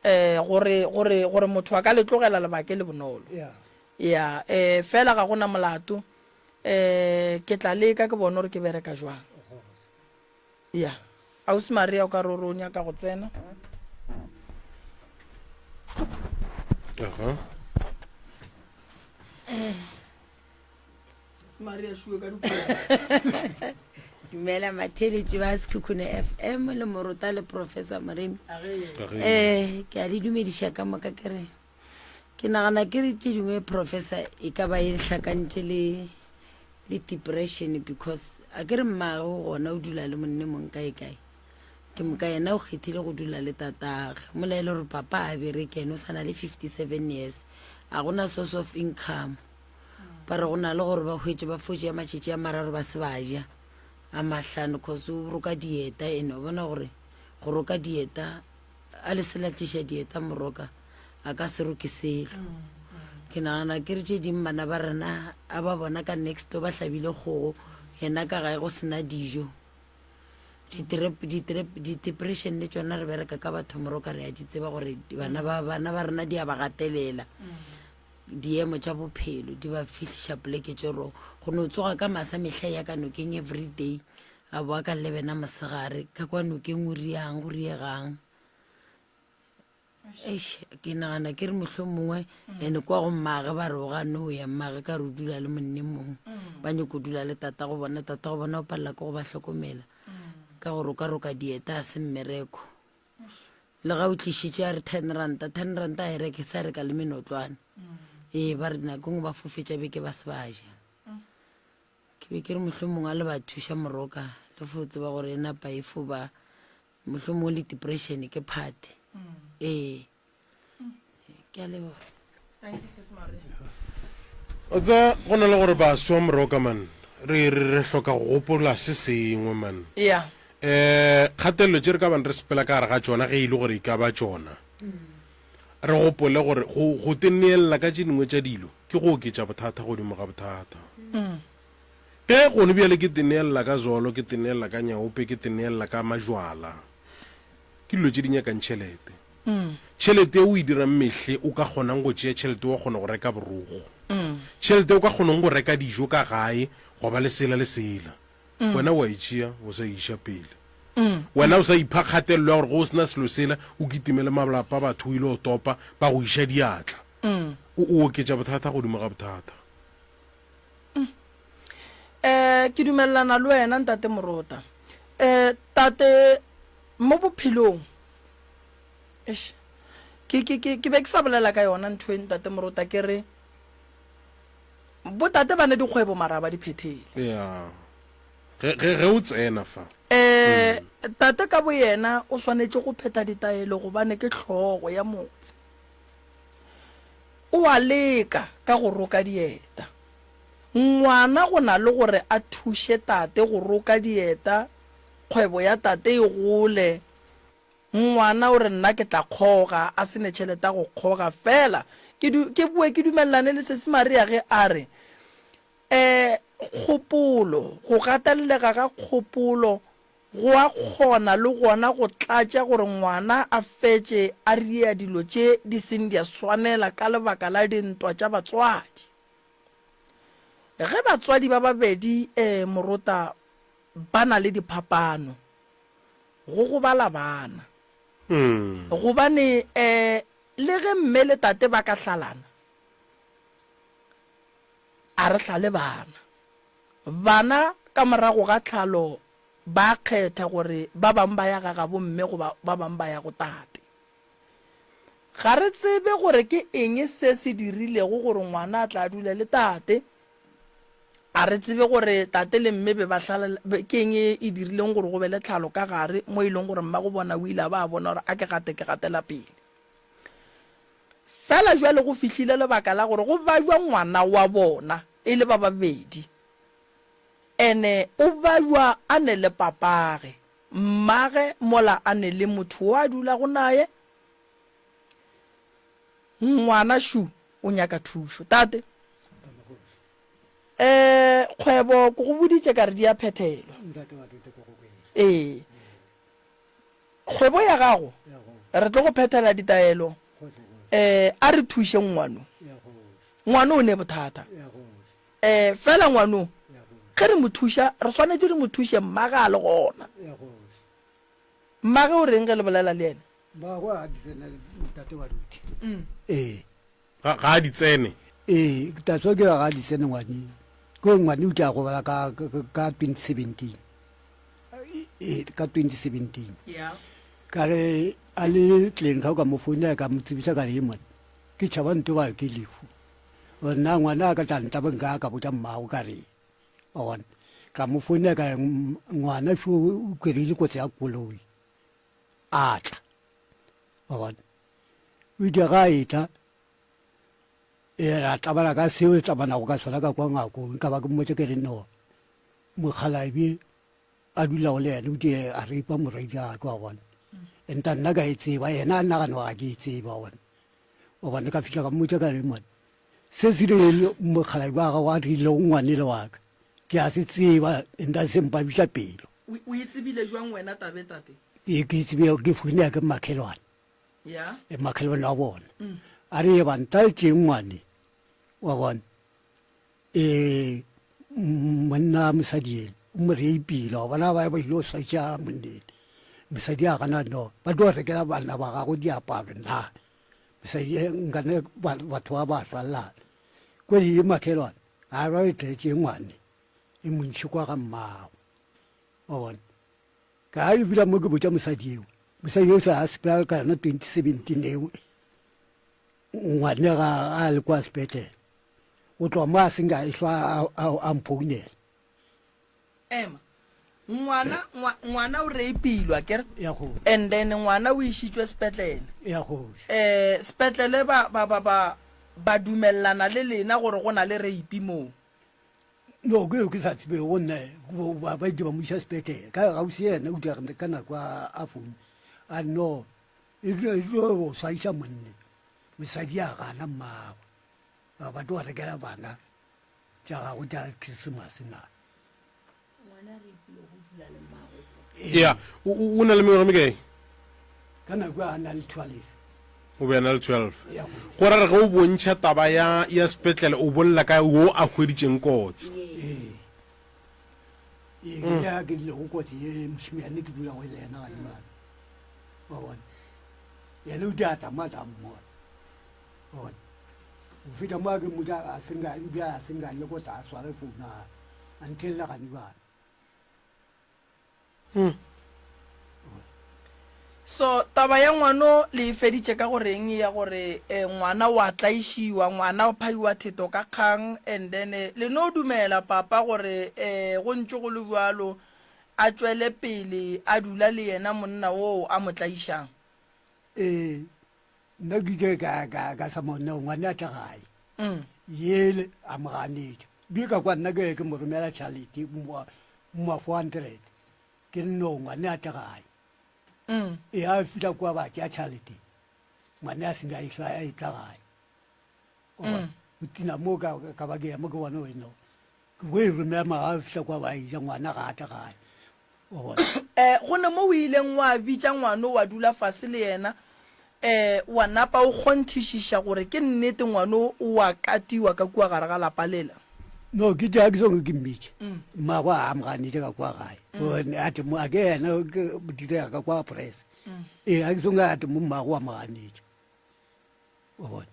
Eh, gore, gore, gore motho a ka le tlogela lebake le bonolo. Yeah. Ya, eh, fela ga gona molato. Eh, ke tla leka ke bone gore ke bereka jwang. Ya. Ausi Maria o ka re o re o nyaka go tsena. Aha. Ausi Maria šuwe ka dikobo. Dumela matheletši ba Sekhukhune FM le morota le Professor Moremi. Age. Eh, ke a le dumediša ka moka ke re ke nagana ke re tše dingwe professor e ka ba e hlakantše le le depression because a ke re mmage o gona o dula le monne mong kae kae ke moka yena o kgethile go dula le tatage mola e le gore papa a bereke ene o sa na le 57 years a gona source of income ba re go na le gore ba hwetše ba fotše ya matšatši a mararo ba se ba ja a mahlano cause o roka dieta ene o bona gore go roka dieta A le se la tliša dieta moroka a ka se roke selo. Ke nagana ke re tše ding bana ba rena a ba bona ka next door ba hlabile kgogo yena ka gae go sena dijo. Di-depression le tšona re bereka ka batho moroka re a di tseba gore bana ba bana ba rena di a ba gatelela. Diemo tša bophelo di ba fihliša poleke tše wrong. Go no tsoga ka masa mehla ya ka nokeng everyday A boa ka lebena mosegare ka kwa nokeng o riang go riegang. Eish, ke nagana ke re mohlho mongwe ene kwa go mmage ba re o gane o ya mmage ka re o dula le monne mongwe ba nyoko dula le tata go bona tata go bona o palela ke go ba hlokomela ka go rokaroka dieta a se mmereko le ga o tlišitše a re ten ranta ten ranta a e reke sa reka le menotlwane ee ba re nako ngwe ba fofetša beke ba se ba ja Ke be ke re mohlomongwe a le ba thuša moroka le fo tseba gore e napa e fo ba mohlomongwe le depression ke part ee ke a leboga. O tseba go na le gore baswa moroka man re re re hloka go gopola se sengwe man. Yeah. Eh kgatelelo tše re ka bang re sepela ka gare ga tšona ge e le gore e ka ba tšona. Re gopole gore go go te neelela ka tše dingwe tša dilo ke go oketša bothata godimo ga bothata. Ge gone bjale ke te neelela ka zolo, ke te neelela ka nyaope, ke te neelela ka majwala, ke dilo tše di nyakang tšhelete. Tšhelete e o e dirang mehle o ka kgonang go tšea tšhelete wa kgona go reka borokgo. Tšhelete o ka kgonang go reka dijo ka gae gwa ba le sela le sela. Wena wa e tšea o sa e iša pele. Wena o sa ipha kgatelelo ya gore ge o se na selo sela o kitimele malapa a batho o ile go topa ba go iša diatla. O o oketša bothata godimo ga bothata. Um ke dumelelana le wena ntate Morota. Um tate mo bophelong eish ke ke ke ke be ke sa bolela ka yona ntho e ntate Morota ke re botate ba ne dikgwebo mara ba di phethele. Ya. Ge ge ge o tsena fa. Um tate ka boyena o swanetše go phetha ditaelo gobane ke hlogo ya motse. O a leka ka go roka dieta. Ngwana go na le gore a thuše tate go roka dieta, kgwebo ya tate e gole, ngwana o re nna ke tla kgoga, a se ne tšhelete ya go kgoga. Fela ke du, ke boe ke dumelelane le Sesi Maria ge a re, um kgopolo, go gatellega ga kgopolo go a kgona le gona go tlatša gore ngwana a fetše a ria dilo tše di seng di a swanela ka lebaka la dintwa tša batswadi. Ge batswadi ba babedi eh morota ba na le diphapano, go gobala bana. Gobane eh le ge mme le tate ba ka hlalana, a re hlale bana. Bana ka morago ga tlhalo ba kgetha gore ba bang ba ya ga gabo mme goba ba bang ba ya go tate. Ga re tsebe gore ke eng se se dirilego gore ngwana a tla a dule le tate. A re tsebe gore tate le mme be ba hlala, ke eng e e dirileng gore go be le tlhalo ka gare mo e leng gore mmago bona o ile a ba a bona gore a ke gate ke gatela pele. Fela bjale go fihlile lebaka la gore go bajwa ngwana wa bona e le ba babedi. Ene o bajwa a ne le papage, mmage mola a ne le motho wo a dulago naye. Ngwana šu o nyaka thušo. Tate, eh, kgwebo ke go boditše ka re di a phethelwa. Ee. Kgwebo ya gago re tlo go phethela ditaelo um a re thuše ngwano. Ngwano o ne bothata um fela ngwano ge re mo thuša re swanetše re mo thuše mmage a le gona. Mmage o reng ge le bolela le yena? Mmagwe ga a di tsene ntate wa Ruthi. Ee. Ga ga a di tsene. Ee, that's why ke re ga a di tsene ngwane. Ke gore ngwane o tla gobala ka ka 2017. Ee, ka 2017. Yeah. Ka re a le tleng ga o ka mo founela ka mo tsebisa ka re e mone ke tšhaba nto ba ke lehu. Gore na ngwana a ka tla ntaba nka ka botša mmago ka re wa bona. Ka mo founela ka re ngwana šo o kry-ile kotsi ya koloi a tla wa bona. O ile ga a etla e ra tlabana ka seo re tlabanago ka sona ka kwa ngakong ka ba ke mmotse ke re no mokgalabje a dulago le yena o tie a ripa morwedi wa ka wa bona enta nna ka e tseba yena a nagana ga ke e tseba wa bona wa bona ka fihla ka mmotsa ka re mone se se rile mokgalabje wa gago a rilego ngwanele wa ka ke a se tseba enta se mpabiša pelo O e tsebile jwang wena tabe tate? Ke ke tsebile ke founela ke makhelwane Ya. e makhelwane wa bona a re ba ntaetšeng ngwane wa bona um monna mosadi ene o mo reipile wa bona ba ba ile go swaiša monnene mosadi a gana no ba tlo rekela bana ba gago diaparo na mosadi e, nkane batho ba ba swalalana kwedi e makhelwane a ba e tletše ngwane e montšhi kwa ga mmago wa bona ka e bula mo ke botša mosadi eo mosadi eo sa a sepela ka yona 2017 eo ngwane ga a le kwa sepetlele o tloga mo a seng ka ehlwa a mphounela ema ngwana ngwana o reipilwa kere ya go and then ngwana o išitšwe sepetlele ya go eh sepetlele ba ba ba ba ba dumellana le lena gore go na le reipi moo no ke ke sa tsebe go nna ba ba ile ba mo iša sepetlele ka gausi yena o dira ka nako a foune a no e tlo go swaiša monne mosadi a gana mmagwe ba ba tlo rekela bana tša gago tša christmas na ya o na le mengwaga mekae ka nako a na le 12 o be a na le 12 go ra re ge o bontšha taba ya ya sepetlele o bolela ka wo a hweditšeng kotsi ee. Ee, ya ke dile go kotsi ye mošimane ke dula go le yena gane bana. Wa bona. Yena o tla tla mo tla mmona. Wa bona. Go feta mo a ke mmotsa a senga ebile a senga le ko tla a sware founu a a nthelela gane bana. So taba ya ngwano le e feditše ka go reng ya gore eh, ngwana wa tlaišiwa, ngwana o phaiwa theto ka kgang and then eh, le no dumela papa gore eh, go ntše go le bjalo a tšwele pele a dula le yena monna oo a mo tlaišang? Ee, nna ke ile ka ka ka sa monna ngwana a tla gae. Mm. Yele a mo ganetša. Bile ka kwa nna ke ke mo romela tšhalete mo mo 400. Ke re no ngwane a tle gae. Mm. E a fihla kwa ba tšea tšhalete. Ngwane a senya e hlwa e tla gae. Mm. O tina mo ka ka ba ke ya mo ke bona gore no. Ke bo e romela ma a fihla kwa ba e ja ngwana ga a tle gae. O bona. Eh, go ne mo o ileng wa bitša ngwano wa dula fase le yena eh wa napa o kgonthišiša gore ke nnete ngwano o wa katiwa ka kua gare ga lapa lela? No, ke tša ke songe ke mmitše. Mmagwe a mo ganetše ka kwa gae. Gobane a te mo a ke yena ke direga ka kwa press. Ee, a ke songe a te mo mmagwe wa mo ganetša. O bona.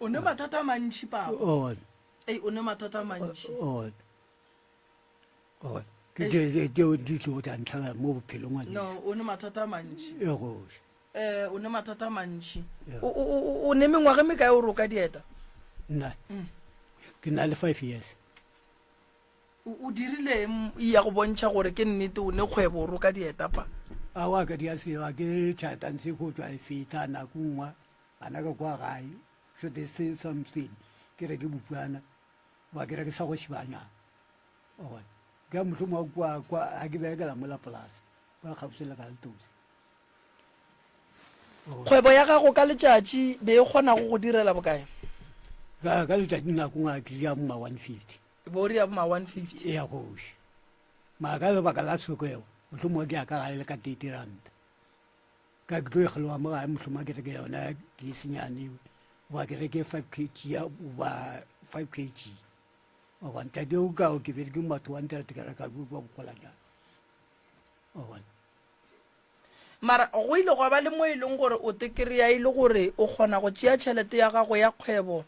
O ne mathata a mantši papa. O bona. Ei, o ne mathata a mantši. O bona. O bona. Ke tše tšeo di tlo tša ntlhagela mo bophelong ngwanešu. No, o ne mathata a mantši. E gohle. Eh, o ne mathata a mantši. Yeah. O, o, o, o ne mengwaga e mekae o roka dieta? Nna ke na le five years. O, o dirile eng ya go bontšha gore ke nnete o ne kgwebo o roka dieta pa? Aowa ka dia selo a ke tšhata ntse go tšwa e feta nako nngwe gana ka kwa gae so they say something ke re ke bopwana wa ke re ke sa go šibanyana wa bona ke a mohlomong kwa kwa a ke berekela mola polase kwa kgauswi le Galtosi. Kgwebo ya gago ka letšatši be e kgona go go direla bokae? Ka ka letšatši nako ngwe ke ja ma 150. E bo ria ma 150. E ya goši. Ma ka lebaka la tshokego mohlomongwe ke ya ka gae le ka 30 rand. Ka ke tlo e kgeloga mo gae mohlomongwe ke reke yona ke senyane goba ke reke 5 kg ya goba 5 kg. Wa bona tate o ka ke bereke ma 200 ka reka kwa bogolanyana. Wa bona. Mara go ile gwa ba le mo e leng gore o te kry-a e le gore o kgona go tšea tšhelete ya gago ya kgwebo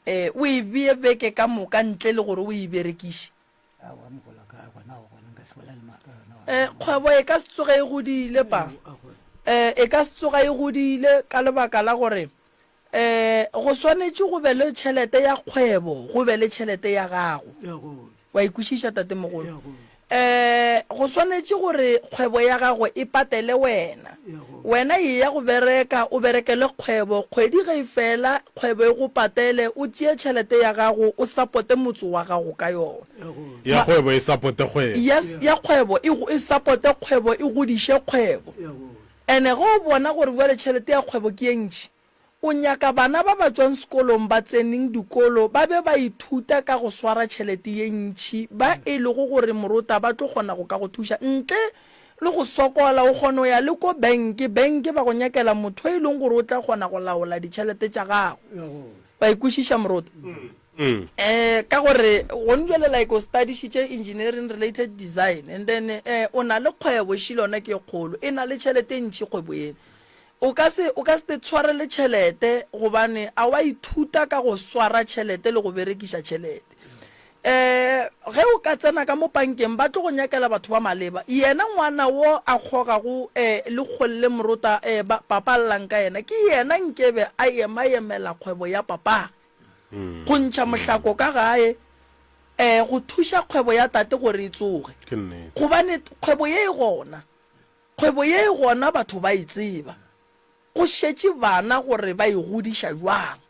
um o e bee beke ka moka ntle le gore o e berekiše. Um kgwebo e ka se tsoge e godile pa. Um e ka se tsoga e godile ka lebaka la gore um go swanetše go be le tšhelete ya kgwebo, go be le tšhelete ya gago. Wa e kwešiša, tatemogolo? Um go swanetše gore kgwebo ya gago e patele wena. Wena eya go bereka, o berekele kgwebo, kgwedi ge e fela, kgwebo e go patele, o tšee tšhelete ya gago, o sapote motse wa gago ka yona. Ya kgwebo e sapote kgwebo. Yes, ya kgwebo e, e sapote kgwebo, e godiše kgwebo. Ene ge o bona gore bjale tšhelete ya kgwebo ke ye ntši, O nyaka bana ba ba tšwang sekolong ba tseneng dikolo ba be ba ithuta ka go swara tšhelete ye ntši ba e lego gore morota ba tlo kgona go ka go thuša ntle le go sokola. O kgona go ya le ko bank, bank ba go nyakela motho e leng gore o tla kgona go laola ditšhelete tša gago. Wa e kwešiša morota? Um ka gore gone jwale like o studišitše engineering related design and then um o na le kgwebo šile yona ke e kgolo e na le tšhelete e ntši kgwebo ena. O ka se, o ka se te tshwarele tšhelete gobane a wa ithuta ka go swara tšhelete le go berekiša tšhelete. Um ge o ka tsena ka mo pankeng ba tlo go nyakela batho ba maleba. Yena ngwana wo a kgogago um le kgolle morota um ba, papa a llang ka yena, ke yena nkebe a ema-emela kgwebo ya papage. Go ntšha mohlako ka gae, um go thuša kgwebo ya tate gore e tsoge. Gobane kgwebo ye e gona. Kgwebo ye e gona batho ba e tseba. Go šetše bana gore ba e godiša bjang.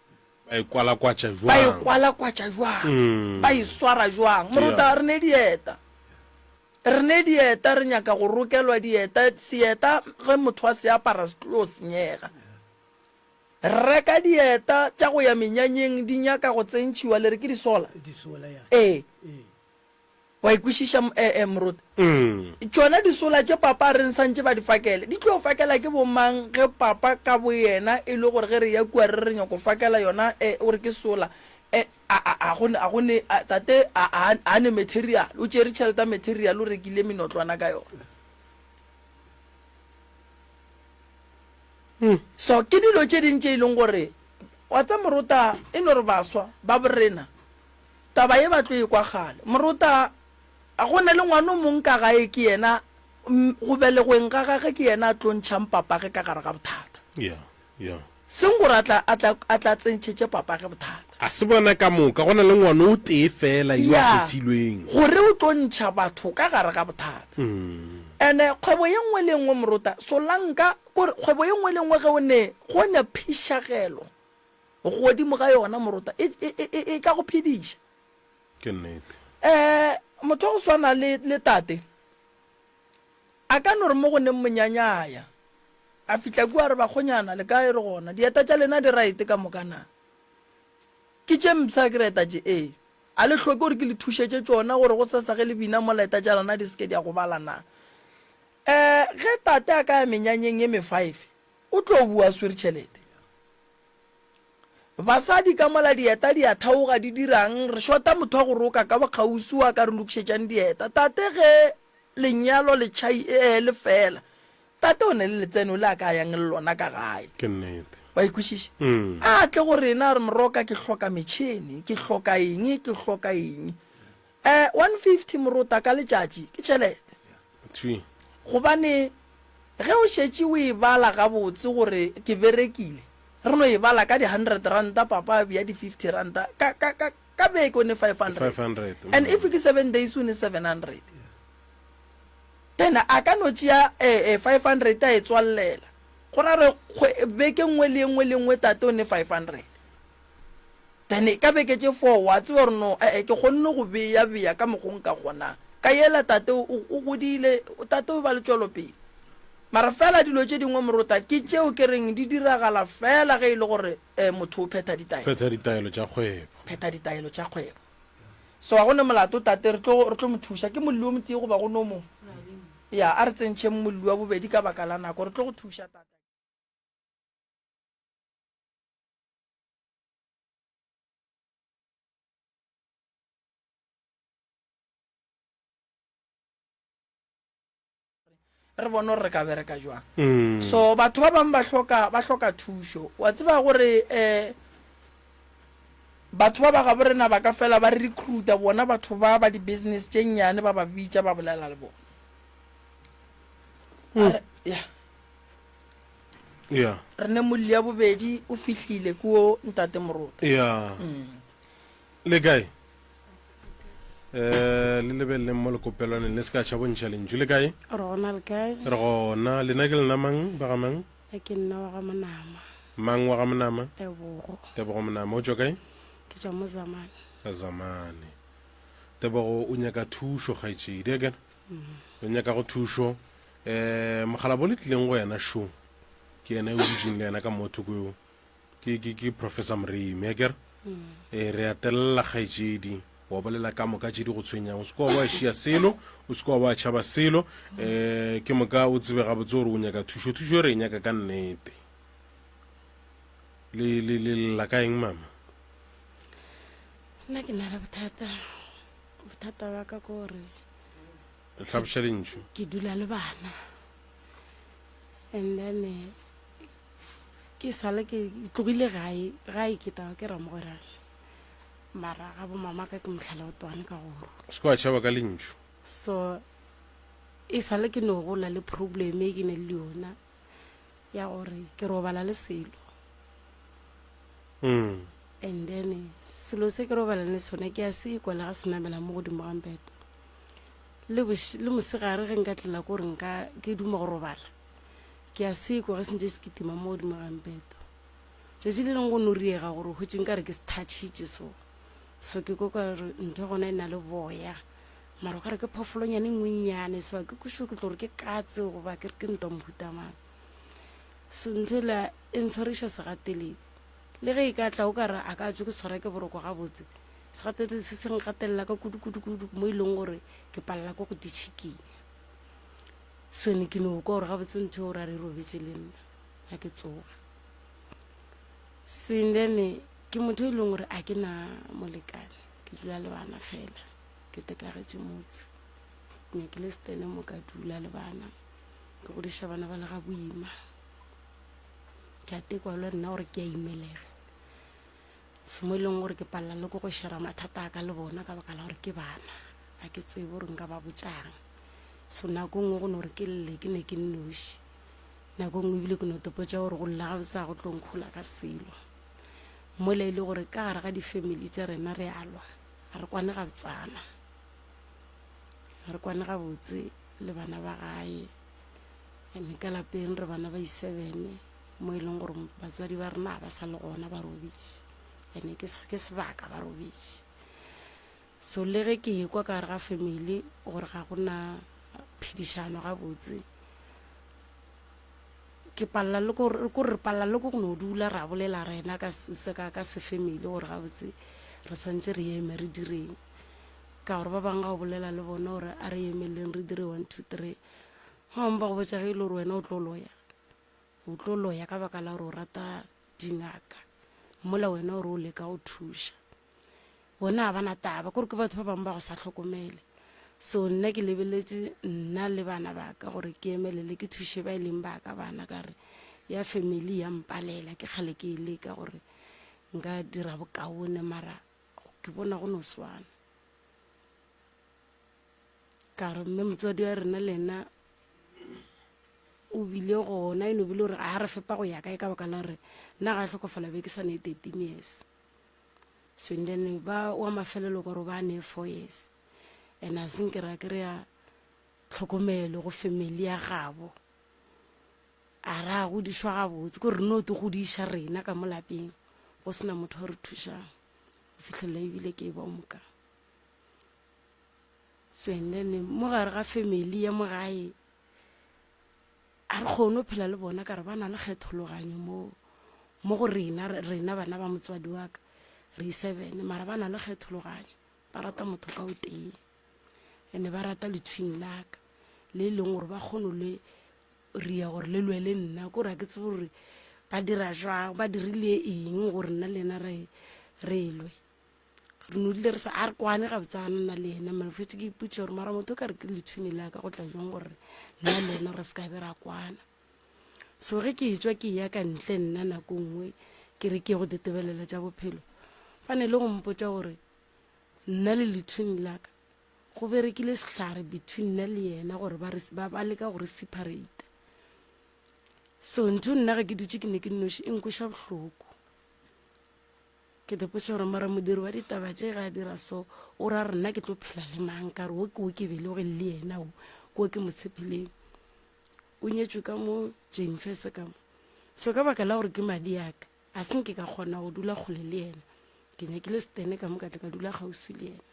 Ba e kwalakwatša Ba e bjang. kwalakwatša bjang. Ba e swara bjang. Moruta, re ne dieta. Re ne dieta, re nyaka go rokelwa dieta. Seeta ge motho a se apara se tlo senyega. Reka dieta tša go ya menyanyeng di nyaka go tsentšhiwa, le re ke disola? Disola, ya. Ee. Ee. Wa e kwešiša, eh, eh, moruti? Tšona disola tše papa a reng santše ba di fakele, di tlo fakela ke bomang ge papa ka boyena e le gore ge re ya kua re re nyako fakela yona, eh, o re ke sola. Eh, a, a, a go ne, a go ne, a, tate a, a, a ne material, o tšere tšhelete ya material o rekile minotlwana ka yona. Hmm. So ke dilo tše ding tše e leng gore wa tsa morota e no re baswa ba borena taba ye ba tlo e kwa kgale. Morota go na le ngwana o mong ka gae ke yena go belegweng ga gage ke yena a tlo ntšhang papage ka gare ga bothata. Yeah, yeah. Seng gore a tla, a tla, a tla tsentšhetše papage bothata. A se bona ka moka, go na le ngwana o tee feela yo a Ya, kgethilweng. gore o tlo ntšha batho ka gare ga bothata. Ene kgwebo ye nngwe le ye nngwe morota, solanka, kore kgwebo ye nngwe le ye nngwe ge o ne, go ne phišagelo godimo ga yona morota, e, e, e, e, e ka go phediša. Ke nnete. Eh, motho wa go swana le, le tate, A ka no re mo go neng monyanya a ya, a fihla kua a re, Bakgonyana, le kae? Re gona. Dieta tša lena di raete ka moka na? Ke tše mpsha ke re eta tše? Ee. A le hloke gore ke le thušetše tšona gore gosasa ge le bina mola eta tša lena di se ke di a gobala na? Um ge tate a ka ya menyanyeng ye mefaefe, o tlo boa a swere tšhelete. Basadi ka mola dieta di a theoga di dirang? Re šota motho wa go roka ka bokgauswi wa ka re lokišetšang dieta. Tate ge lenyalo le tšhai ee le fela, tate o ne le letseno le a ka yang le lona ka gae. Ke nnete. Wa e kwešiša? A tle go rena a re moroka ke hloka metšhene, ke hloka eng, ke hloka eng. Eh, 150 morota ka letšatši ke tšhelete. Thwi. Gobane ge o šetše o e bala gabotse gore ke berekile, re no e bala ka di-hundred ranta, papa a bea di-fifty ranta, ka, ka, ka, ka beke o ne 500. 500. And if ke seven days o ne 700. Then a ka no tšea eh, eh, 500 a e tswallela. Go ra re kgwe, beke nngwe le nngwe le nngwe tate o ne 500. Then ka beke tše four wa tseba gore no ee ke kgonne go beya beya ka mokgo nka kgonang. Ka yela tate o, o godile, tate o ba le tšwelopele. Mara fela dilo tše dingwe morota ke tšeo ke reng di diragala fela ge e le gore eh, motho o phetha ditaelo. Phetha ditaelo tša kgwebo. Phetha ditaelo tša kgwebo. So ga go ne molato tate re tlo re tlo mo thuša. Ke molli o motee goba go no mongwe? Ya, a re tsentšheng molli wa bobedi ka baka la nako. Re tlo go thuša tate. Re bone gore re ka bereka jwang. Mm. So batho ba bangwe ba hloka ba hloka thušo. Wa tseba gore eh batho ba ba gabo rena ba ka fela ba re recruita bona batho ba ba di-business tše nnyane ba ba bitša ba bolela le bona. Mm. Ya. Yeah. Re ne molli ya bobedi o fihlile kuo ntate Morota. Yeah. Mm. Le kae? Eh le lebeleleng mo lekopelwaneng le se ka tšha bontšha lentšu le kae? Re gona le kae? Re gona. Lena ke lena mang ba ga mang? A ke nna wa ga Monama. Mang wa ga Monama? Tebogo. Tebogo Monama o tšwa kae? Ke tšwa mo Zamane. Ka Zamane. Tebogo o nyaka thušo kgaetšedi akere? Mm. O nyaka go thušo. Eh mogalabo le tlileng go yena šo. Ke yena yo dutšeng le yena ka mo thoko yo. Ke ke ke Professor Moremi akere? Mm. Eh re atelela kgaetšedi wa bolela ka moka tše di go tshwenyang o se kwa wa šia selo o se kwa wa tšhaba selo eh ke moka o tsebe gabotse gore o nyaka thušo thušo re e nyaka ka nnete le le le lla ka eng mama Nna ke na le bothata bothata ba ka ke gore Hlaboša lentšu. Ke dula le bana and then eh, ke sale ke tlogile gae gae ke taba ke ramogwerane mara ga bo mama ka ke mohlala o twane ka goro Se kwa tšhaba ka lentšu. so e sale ke no gola le problem e ke ne le yona ya gore ke robala le selo Mm. and then selo se ke robalang le sone ke a se kwa le ga se namela mo godimo ga mpeto Le boš, le mosegare ge nka tlela ko gore nka, ke duma go robala, ke a sekwa ge se ntše se kitima mo godimo ga mpeto. Tšatši le lengwe go no riega gore o hwetše nka re ke se thatšhitše so. So ke kwa ka re ntho ya gona e na le boya, mara o ka re ke phoofolonyana e nngwe nnyane, so ga ke kwešiše gore ke tlo re ke katse goba ke re ke ntwa mohuta mang. So ntho ela e ntshwariša segateledi. Le ge e ka tla o ka re a ka tšwe ke tshwara ke boroko gabotse, Segateledi se se nkgatelela ka kudu-kudu-kudu mo e leng gore ke palela ko go ditšhikinya. So ne ke no kwa gore gabotse ntho eo ra re robetše le nna ga ke tsoga. So and then. Ke motho e leng gore a ke na molekane, ke dula le bana fela, ke tekagetše motse. Ke nyakile setene mo ka dula le bana, ke godiša bana ba le ga boima. Ke a tekwa le nna gore ke a imelega. Se mo e leng gore ke palela le ko go shera mathata a ka le bona ka baka la gore ke bana, ga ke tsebe gore nka ba botšang. So nako nngwe go no re ke lle ke ne ke nnoši. Nako nngwe ebile ke no topotša gore go lla gabotse ga go tlo nkhola ka selo. Mola e le gore ka gare ga di-family tša rena re a lwa, ga re kwane gabotsana. Ga re kwane gabotse le bana ba gae. And ka lapeng re bana ba i-seven mo e leng gore batswadi ba rena ga ba sa le gona ba robetše. And ke ke sebaka ba robetše. So le ge ke ekwa ka gare ga family gore ga go na phedišano gabotse, ke palela le ko re palela le ko go no dula ra bolela rena ka se ka ka se family gore gabotse re santse re eme re direng. Ka gore ba bangwe ga o bolela le bona gore a re emeleng re dire 1 2 3, ba bangwe ba go botša ge e le gore wena o tlo loya, o tlo loya ka baka la gore o rata dingaka mola wena o re o leka go thuša. Bona ga ba na taba, kore ke batho ba bangwe ba go sa hlokomele. So nna ke lebeletše nna le bana ba ka gore ke emelele ke thuše ba e leng ba ka bana, ka re ya family ya mpalela, ke kgale ke e leka gore nka dira bokaone mara ke bona go no swana. Ka re mme motswadi wa rena le yena o bile gona, e no bile gore ga re fepa go ya kae ka baka la gore nna ga hlokofala be ke sa ne 13 years. So and then ba wa mafelelo ka gore ba ne 4 years and a senke ra kry-a tlhokomelo go family ya gabo, a ra godišwa gabotse, ko re no te godiša rena ka mo lapeng go sena motho wa re thušang go fitlhelela ebile ke ba moka. So and then mo gare ga family ya mo gae A re kgone go phela le bona ka re ba na le kgethologanyo mo mo go rena, rena bana ba motswadi wa ka re seven, mara ba na le kgethologanyo, ba rata motho ka o tee ene ba rata lethwing la ka le e leng gore ba kgone le ria gore le lwe le nna, ko re ga ke tsebe gore ba dira jwang, ba dirile eng gore nna le ena re re lwe. Re no dule re sa a re kwane gabotsana nna le yena, mara fetse ke ipotša gore mara motho o ka re ke lethwini la ka go tla jwang gore nna le yena re se ka be ra kwana. So ge ke etšwa ke ya ka ntle nna nako nngwe ke re ke ye go tetebelela tša bophelo, ba ne le go mpotša gore nna le lethwini la ka go berekile sehlare between nna le yena gore ba re ba ba leka go re separate. So ntho nna ge ke dutše ke ne ke nnoši e nkweša bohloko. Ke tepotša gore mara modiri wa ditaba tše ge a dira so o ra re nna ke tlo phela le mang, ka re wo ke wo ke belege le yena wo ke wo ke mo tshepileng. O nyetšwe ka mo Jane-Fese ka mo, so ka baka la gore ke madi a ka a se nke ka kgona go dula kgole le yena, ke nyakile setene ka mo ka tle ka dula kgauswi le yena.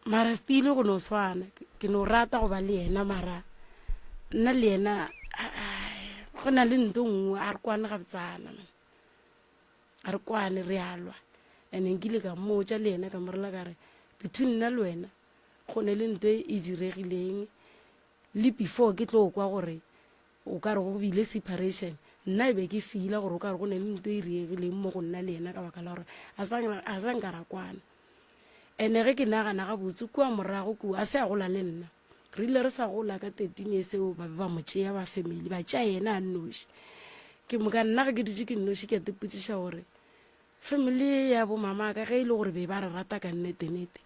Mara still go no swana, ke no rata go ba le yena mara nna le yena go na le nto nngwe a re kwane gabotsana man. A re kwane re a lwa. And nkile ka mmotša le yena ka morela ka re between nna le wena go ne le nto e diregileng le before ke tlo kwa gore o ka re go bile separation, nna e be ke feela gore o ka re go ne le nto e diregileng mo go nna le yena ka baka la gore a sa nka ra kwana. And-e ge ke nagana gabotse kua morago kua a se a gola le nna. Re ile re sa gola ka 13 years eo ba be ba mo tšea ba family ba tšea yena a nnoši. Ke moka nna ge ke dutše ke nnoši ke a tepotšiša gore family ya bo mama ka ge e le gore be ba re rata ka nnete-nnete,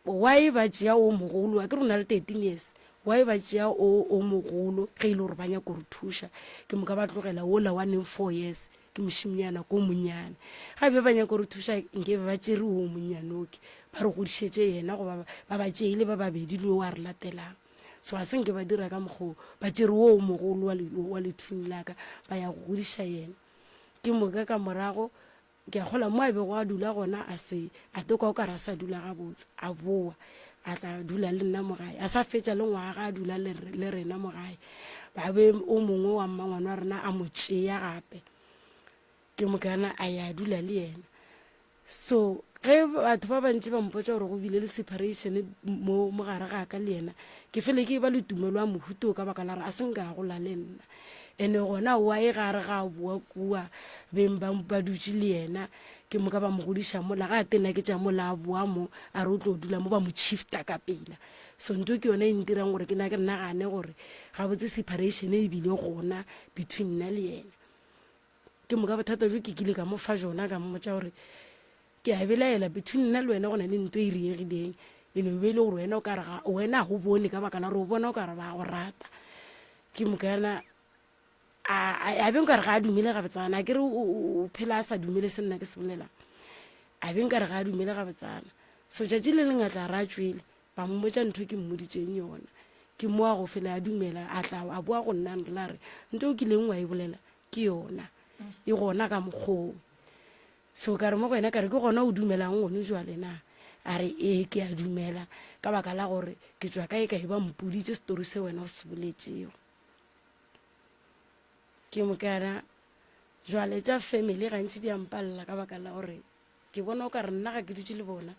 why ba tšea o mogolo, a ke re o na le 13 years, why ba tšea o o mogolo ge e le gore ba nyaka go re thuša, ke moka ba tlogela wola wa neng 4 years ke mošimnyana ko monnyane. Ga be ba nyaka go re thuša nke be ba tšere o monnyane oke ba re godišetše yena, goba ba ba tšeile ba babedi le o a re latelang. So ga se nke ba dira ka mokgwa o, ba tšere o mogolo wa lethuni la ka ba ya go godiša yena. Ke moka ka morago ke a kgolwa mo a bego a dula gona a se a tokwa o ka re a sa dula gabotse, a boa a tla dula le nna mo gae, a sa fetša le ngwaga a dula le rena mo gae, ba be o mongwe wa mmangwane wa rena a mo tšea gape, ke mokana a ya dula le yena. So ge batho ba bantši ba mpotša gore go bile le separation mo mo gare ga ka le yena, ke fele ke ba le tumelo ya mohuta o ka baka la gore a se nka a gola le nna. Ene gona wa e gare ga a boa kua beng ba ba dutše le yena ke moka ba mo godiša mola ga a tena ke tša mola a boa mo a re o tlo dula mo ba mo shifta ka pela. So nto ke yona e ntirang gore ke na ke nagane gore gabotse separation e bile gona between nna le yena. Ke moka bothata bjo ke kile ka mo fa jona ka mmotša gore ke a belaela between nna le wena go na le nto e riegileng e no be e le gore wena o ka re ga wena ga o bone ka baka la gore o bona o ka re ba go rata. Ke moka yana a be nkare ga a dumele gabotsana a kere o phela a sa dumele se nna ke se bolelang a be nkare ga a dumele gabotsana so tšatši le leng a tla re a tšwele ba mmotša ntho ke mmoditšeng yona ke mo a go fele a dumela a tla a boa go nna la re nto o kileng wa e bolela ke yona e gona ka mokgoo so ka re mo go yena ka re ke gona o dumelang gone jwale na a re ee ke a dumela ka baka la gore ke tswa kae kae ba mpoditše setori se wena o se boletšego Ke mokana jwale tša family gantši di a mpalela ka baka la gore ke bona o ka re nna ga ke dutše le bona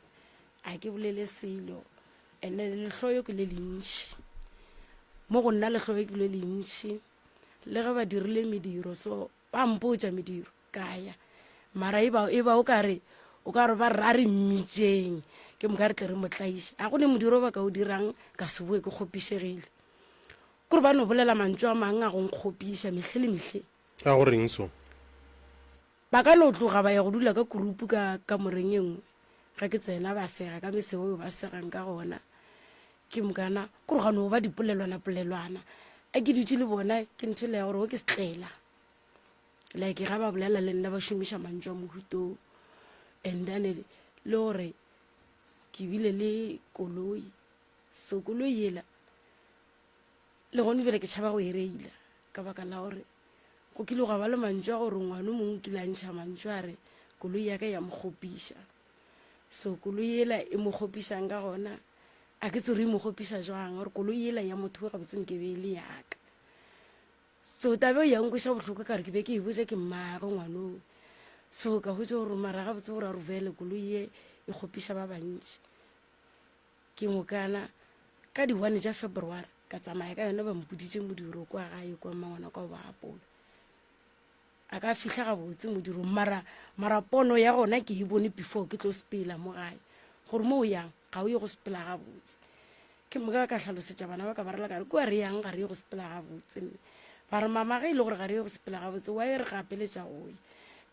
a ke bolele selo and then lehloyo ke le lentši mo go nna lehloyo ke le lentši le ge ba dirile mediro so ba mpotša mediro ka ya mara e ba e ba o ka re o ka re ba re a re mmitšeng ke moka re tle re mo tlaiše a go ne modiro ba ka o dirang ka se boe ke kgopišegile Kore ba no bolela mantšu a mang a go nkgopiša mehle le mehle. A go reng so? Ba ka no tloga ba ya go dula ka kurupu ka kamoreng e nngwe. Ge ke tsena ba sega ka mesebo eo ba segang ka gona. Ke mokana kore ga no ba dipolelwana-polelwana. A ke dutše le bona ke ntho le ya gore o ke setlela. Like ga ba bolela le nna ba šomiša mantšu a mohuto o. And then le gore ke bile le koloi. So koloi yela le gone bjale ke tšhaba go e reila ka baka la gore go kile gwa ba le mantšu a gore ngwana o mongwe o kile a ntšha mantšu a re koloi ya ka ya mo kgopiša. So koloi ela e mo kgopišang ka gona a ke tsore e mo kgopiša jwang gore koloi ela ya motho o gabotse nke be e le yaka. So taba eo ya nkweša bohloko ka gore ke be ke e botša ke mmagwe ngwana oo. So ka hwetša gore mara gabotse gore a ruvele koloi ye e kgopiša ba bantši. Ke mokana ka di one tša February ka tsamaya ka yona ba mpoditše modiro kwa gae kwa mmangwana kwa ba apola. A ka fihla gabotse modirong mara mara pono ya gona ke e bone before ke tlo sepela mo gae gore mo o yang ga o ye go sepela gabotse. Ke moka ka hlalosetša bana ba ka ba rela ka re kua re yang ga re ye go sepela gabotse mme. Ba re mama ge e le gore ga re ye go sepela gabotse why re gapeletša go ya.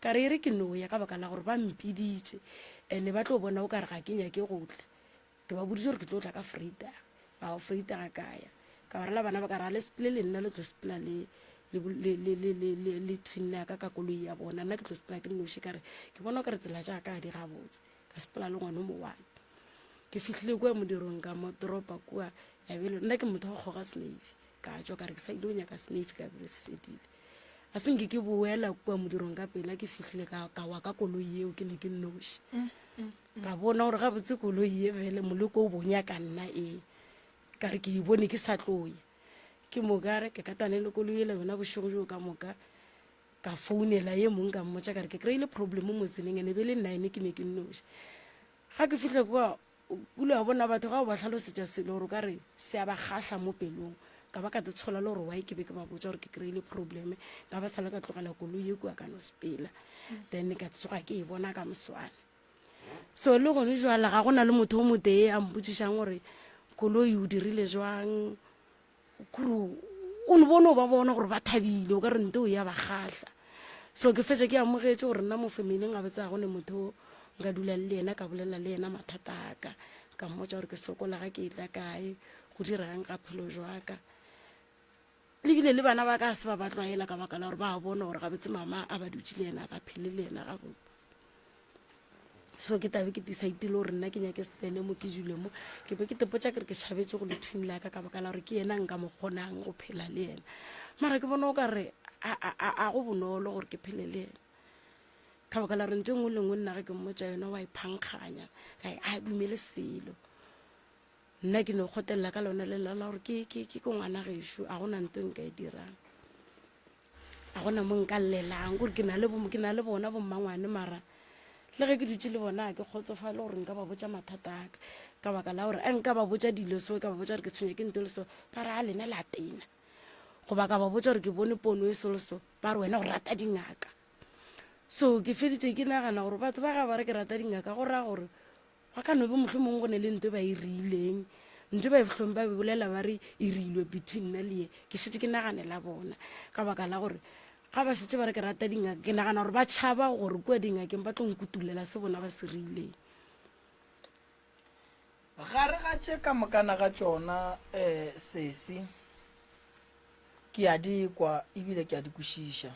Ka re e re ke no ya ka baka la gore ba mpiditše ene ba tlo bona o ka re ga ke nyake go tla. Ke ba boditše gore ke tlo tla ka Vrydag. Ba Vrydag ka ya. Ka ba rela bana ba ka re a le sepele le nna le tlo sepela le le le le le le le twin ya ka ka koloi ya bona nna ke tlo sepela ke nnoši ka re ke bona o ka re tsela tša ka di gabotse ka sepela le ngwana o mo one ke fihlile kua modirong ka mo toropa kua ya belo nna ke motho wa kgoga snave ka tšwa ka re ke sa ile go nyaka snave ka belo se fedile a se nke ke boela kua modirong ka pela ke fihlile ka ka wa ka koloi yeo ke ne ke nnoši mm, mm, mm. ka bona gore gabotse koloi ye fele moleko o bonya ka nna ee ka re ke e bone ke sa tloya ke moka re ke katane le koloi ele yona bošego joo ka moka ka founela ye mong ka mmotša ka re ke kry-ile problem mo tseleng ene be le nine ke ne ke nnoši ga ke fitlhe kua O kile wa bona batho ga o ba hlalosetša selo gore o ka re se a ba kgahla mo pelong, ka ba ka te tshola le gore why ke be ke ba botša gore ke kry-ile problem, ka ba sala ka tlogela koloi ye kua ka no sepela, then ka tsoga ke e bona ka moswane. So le gone jwale ga go na le motho o motee a mpotšišang gore koloi o dirile jwang, kore o no bone o ba bona gore ba thabile o ka re nto ya ba kgahla so ke fetša ke amogetše gore nna mo familing ga botse ga go ne motho nka dula le yena ka bolela le yena mathata a ka ka mmotša gore ke sokola ga ke etla kae go diregang ga phelo jwa ka lebile le bana ba ka se ba ba tlwaela ka baka la gore ba bona gore gabotse mama a ba dutše le yena ba phele le yena gabotse So ke tabe ke decide-ile gore nna ke nyake stene mo ke dule mo ke be ke tepotša kere ke tšhabetše go lethwing la ka ka baka la gore ke yena nka mo kgonang go phela le yena mara ke bona o ka re a go bonolo gore ke phele le yena ka baka la gore ntho e nngwe le nngwe nna ge ke mmotša yona wa e phankganya ga a dumele selo Nna ke no kgotelela ka lona lela la gore ke, ke, ke, ke ngwana gešo, a gona nto nka e dirang. A gona mo nka llelang, gore ke na le, ke na le bona bommangwane mara le ge ke dutše le bona ke kgotsofale gore nka ba botša mathata a ka ka baka la gore a nka ba botša dilo so ka ba botša gore ke tshwenya ke nto le so ba re a lena la tena. Goba ka ba botša gore ke bone pono e so le so, ba re wena o rata dingaka. So ke feditše ke nagana gore batho ba ga ba re ke rata dingaka go raya gore Gwa ka no be mohlomongwe go ne le nto ba e riileng, nto ba e hlong ba be bolela ba re e riilwe between nna le ye. Ke šetše ke naganela bona ka baka la gore ga ba šetše ba re ke rata dingaka, ke nagana gore ba tšhaba gore kua dingakeng ba tlo nkutulela se bona ba se riileng. Gare ga tše ka mokana ga tšona, um sesi, ke a di kwa ebile ke a di kwešiša.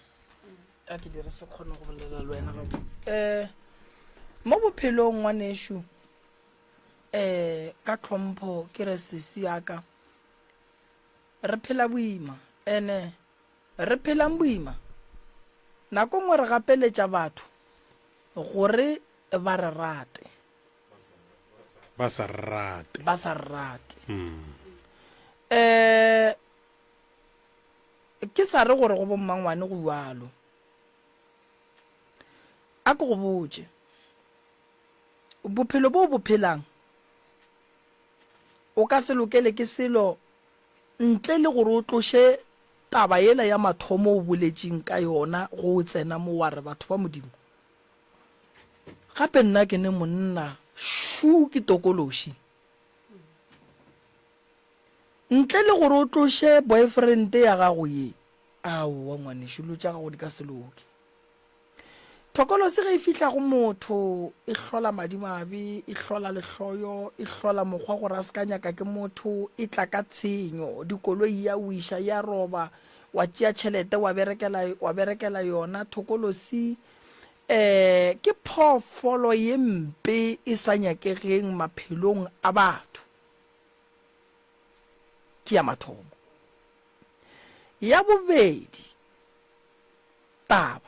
A ke dire se kgone go bolela le wena gabotse. Um mo bophelong ngwanešu, um ka tlhompho ke re sesi ya ka, re phela boima ene re phelang boima nako nngwe re gapeletša batho gore ba re rate. Ba sa re rate. Ba sa re rate. Um ke sa re gore go bommangwane go bjalo. A ke go botše, bophelo bo o bo phelang o ka se lokele ke selo ntle le gore o tloše taba yela ya mathomo o boletšeng ka yona go o tsena mo wa re batho ba Modimo Gape nna ke ne monna šu ke tokološi. Ntle le gore o tloše boyfriend ya gago ye, aowa ngwanešu dilo tša gago di ka se loke. Thokolosi ge e fihla go motho e hlola madimabe, e hlola lehloyo, e hlola mokgwa gore a se ka nyaka ke motho, e tla ka tshenyo, dikoloi ya wiša, ya roba, wa tšea tšhelete wa berekela, wa berekela yona. Thokolosi um ke phoofolo ye mpe e sa nyakegeng maphelong a batho. Ke ya mathomo. Ya bobedi, taba,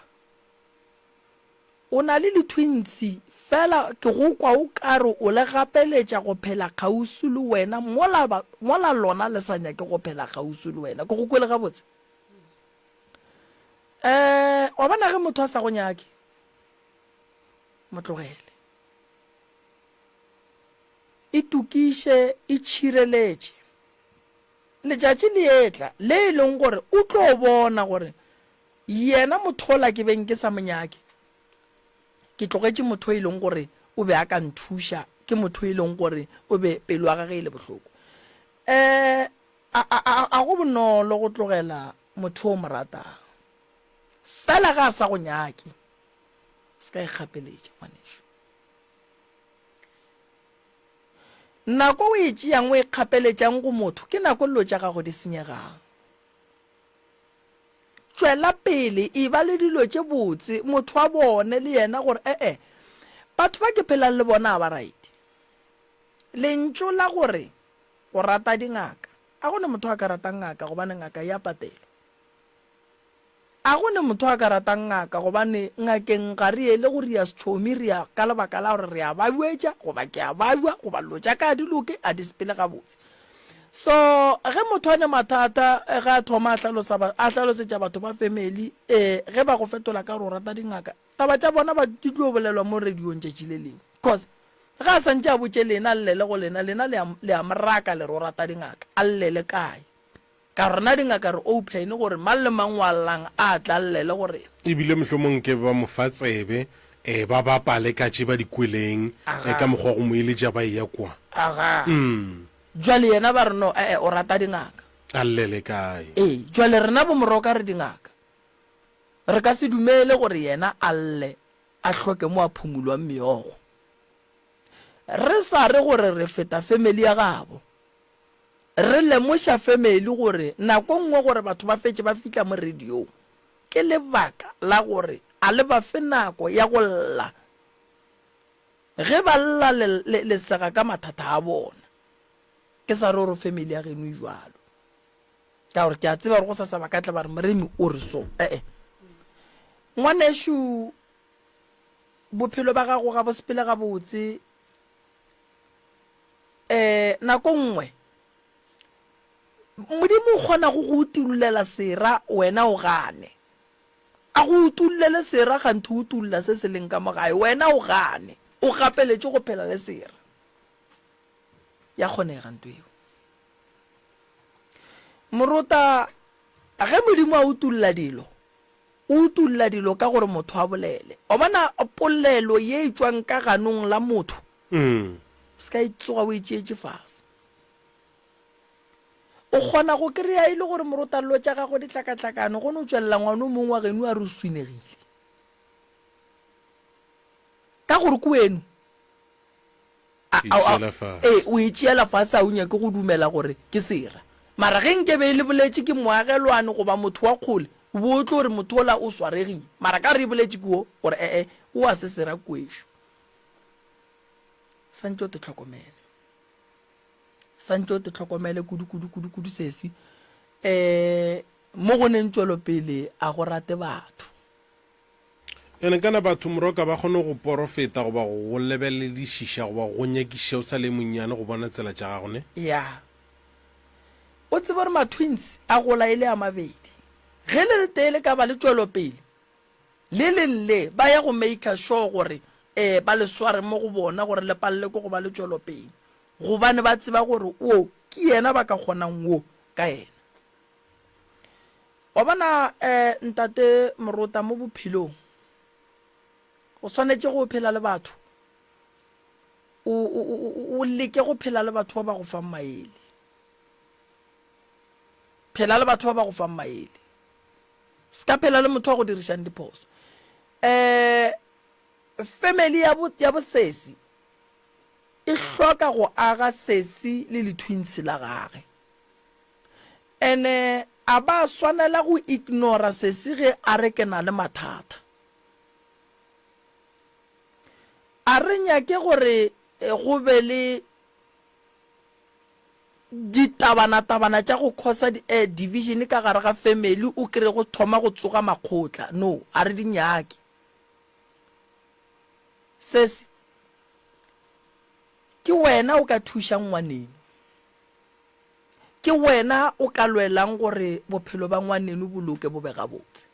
o na le lithwintshi fela ke go kwa o ka re o le gapeletša go phela kgauswi le wena mola, mola lona le sa nyake go phela kgauswi le wena. Ke go kwele gabotse? Um wa bona ge motho a sa go nyake, mo tlogele. Itokiše, itšhireletše. Letšatši le etla le e leng gore o tlo bona gore yena motho ola ke beng ke sa mo nyake, ke tlogetše motho e leng gore o be a ka nthuša, ke motho e leng gore o be pelo ya gage e le bohloko. Um a, a, a, a go bonolo go tlogela motho o mo ratang. Fela ge a sa go nyake, se ka ikgapeletša, ngwanešu. Nako o e tšeang o e kgapeletšang go motho ke nako dilo tša gago di senyegang. Tšwela pele, eba le dilo tše botse, motho a bone le yena gore e-e, batho ba ke phelang le bona ga ba right. Lentšu la gore go rata dingaka, a go ne motho a ka ratang ngaka gobane ngaka e a patelwa. A go ne motho a ka ratang ngaka gobane ngakeng ga re ele go ria setšhomi, re ya ka lebaka la gore re a babjwetša goba ke a babja goba dilo tša ka ga di loke, a di sepele gabotse. So ge motho a ne mathata ge a thoma a hlalosa a hlalosetša batho ba family eh ge ba go fetola ka gore o rata dingaka, taba tša bona ba di tlo bolelwa mo radiong tšatši le lengwe cause ge a santše a botše lena a llele go lena, lena le a le a mo raka le re o rata dingaka, a llele kae? Ka rena dingaka re open gore mang le mang wa llang a tla llele go rena. Ebile mohlomong nke ba mo fa tsebe, eh, ba bapale ka tše ba di kweleng, eh, ka mokgwa wa go mo eletša ba eya kwa. Aga. Jwale yena ba re no, eh-eh, o rata dingaka. A llele kae? Ee, jwale rena bo Moroka re dingaka. Re ka se dumele gore yena a lle a hloke mo a phumulwang meokgo. Re sa re gore re feta family ya gabo. Re lemoša family gore nako nngwe gore batho ba fetše ba fihla mo radiong ke lebaka la gore a le ba fe nako ya go lla. Ge ba lla le, le, le sega ka mathata a bona. Ke sa re gore family ya geno e jwalo. Ka gore ke a tseba gore go sasa ba ka tla ba re Moremi o re so. Eh-eh. Ngwanešu, bophelo ba gago ga bo sepele gabotse. um nako nngwe Modimo o kgona go go utollela sera wena o gane. A go utollele sera kganthe o utolla se se leng ka mo gae wena o gane. O gapeletše go phela le sera. Ya kgonega nto eo. Morota. Ge Modimo a utolla dilo, o utolla dilo ka gore motho a bolele. Wa bona polelo ye e tšwang ka ganong la motho, se ka e tsoga o e tšeetše fase. O kgona go kry-a e le gore morotallo tša gagwe di hlakahlakane, go no tšwelela ngwana o mongwe wa geno a re o swinegile. Ka gore ke weno. Ee, o e tšeela fase, a o nyake go dumela gore ke sera. Mara ge nke be e le boletše ke moagelwane goba motho wa kgole, o be o tlo re motho ola o swaregile. Mara ka re e boletše ke wo, gore e-e, o a se sera kwešo. Santše o te hlokomele. Santše o te hlokomele kudu, kudu, kudu, kudu sesi. Um mo go neng tšwelopele a go rate batho. Ene kana batho moroka ba kgone go porofeta goba go go lebeledišiša goba go go nyakišiša o sa le monnyane go bona tsela tša gago ne? Ya. O tsebe gore ma-twins a gola e le a mabedi. Ge le letee le ka ba le tšwelopele, le leng le ba ya go maker sure gore um ba le sware mo go bona gore le palele ke go ba le tšwelopele. Gobane ba tseba gore wo ke yena ba ka kgonang wo ka yena. Wa bona, eh, Ntate Morota, mo bophelong, o swanetše go phela le batho, o, o, o, o leke go phela le batho ba ba go fang maele. Phela le batho ba ba go fang maele. Se ka phela le motho wa go dirišang diphoso. Eh, family ya bo, ya bosesi e hloka go aga sesi le letwins la gage. Ene a ba swanela go ignora sesi ge a re ke na le mathata. A re nyake gore go be le ditabanatabana tša go causa division ka gare ga family o kry go thoma go tsoga makgotla. No, a re di nyake. Sesi, ke wena o ka thušang ngwaneno. Ke wena o ka lwelang gore bophelo ba ngwaneno bo loke bo be gabotse.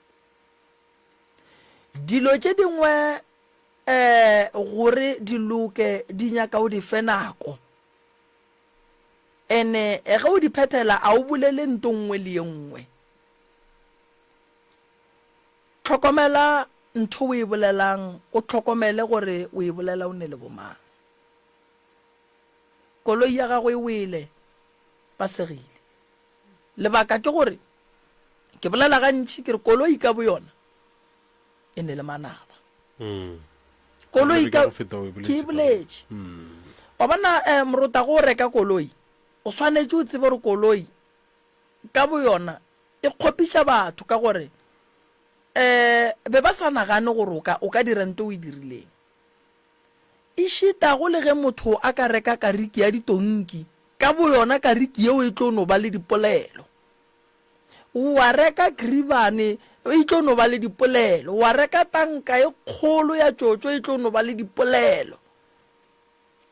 Dilo tše dingwe um gore di loke di nyaka o di fe nako. Ene ge o di phethela a o bolele nto nngwe le ye nngwe. Hlokomela ntho o e bolelang, o hlokomele gore o e bolela o ne le bomang. Koloi ya gagwe e wele, ba segile. Lebaka ke gore, ke bolela gantši ke re koloi ka boyona e ne le manaba. Mm. Koloi ka Go feta o e ke e boletše boletše. Mm. Wa bona eh, morota go o reka koloi, o swanetše o tsebe gore koloi ka boyona e kgopiša batho ka gore eh be ba sa nagane gore o ka o ka dira nto o e dirileng. Ešitago le ge motho a ka reka kariki ya ditonki, ka boyona kariki yeo e tlo no ba le dipolelo. Wa reka kribane, e tlo no ba le dipolelo. Wa reka tanka e kgolo ya tšotšo, e tlo no ba le dipolelo.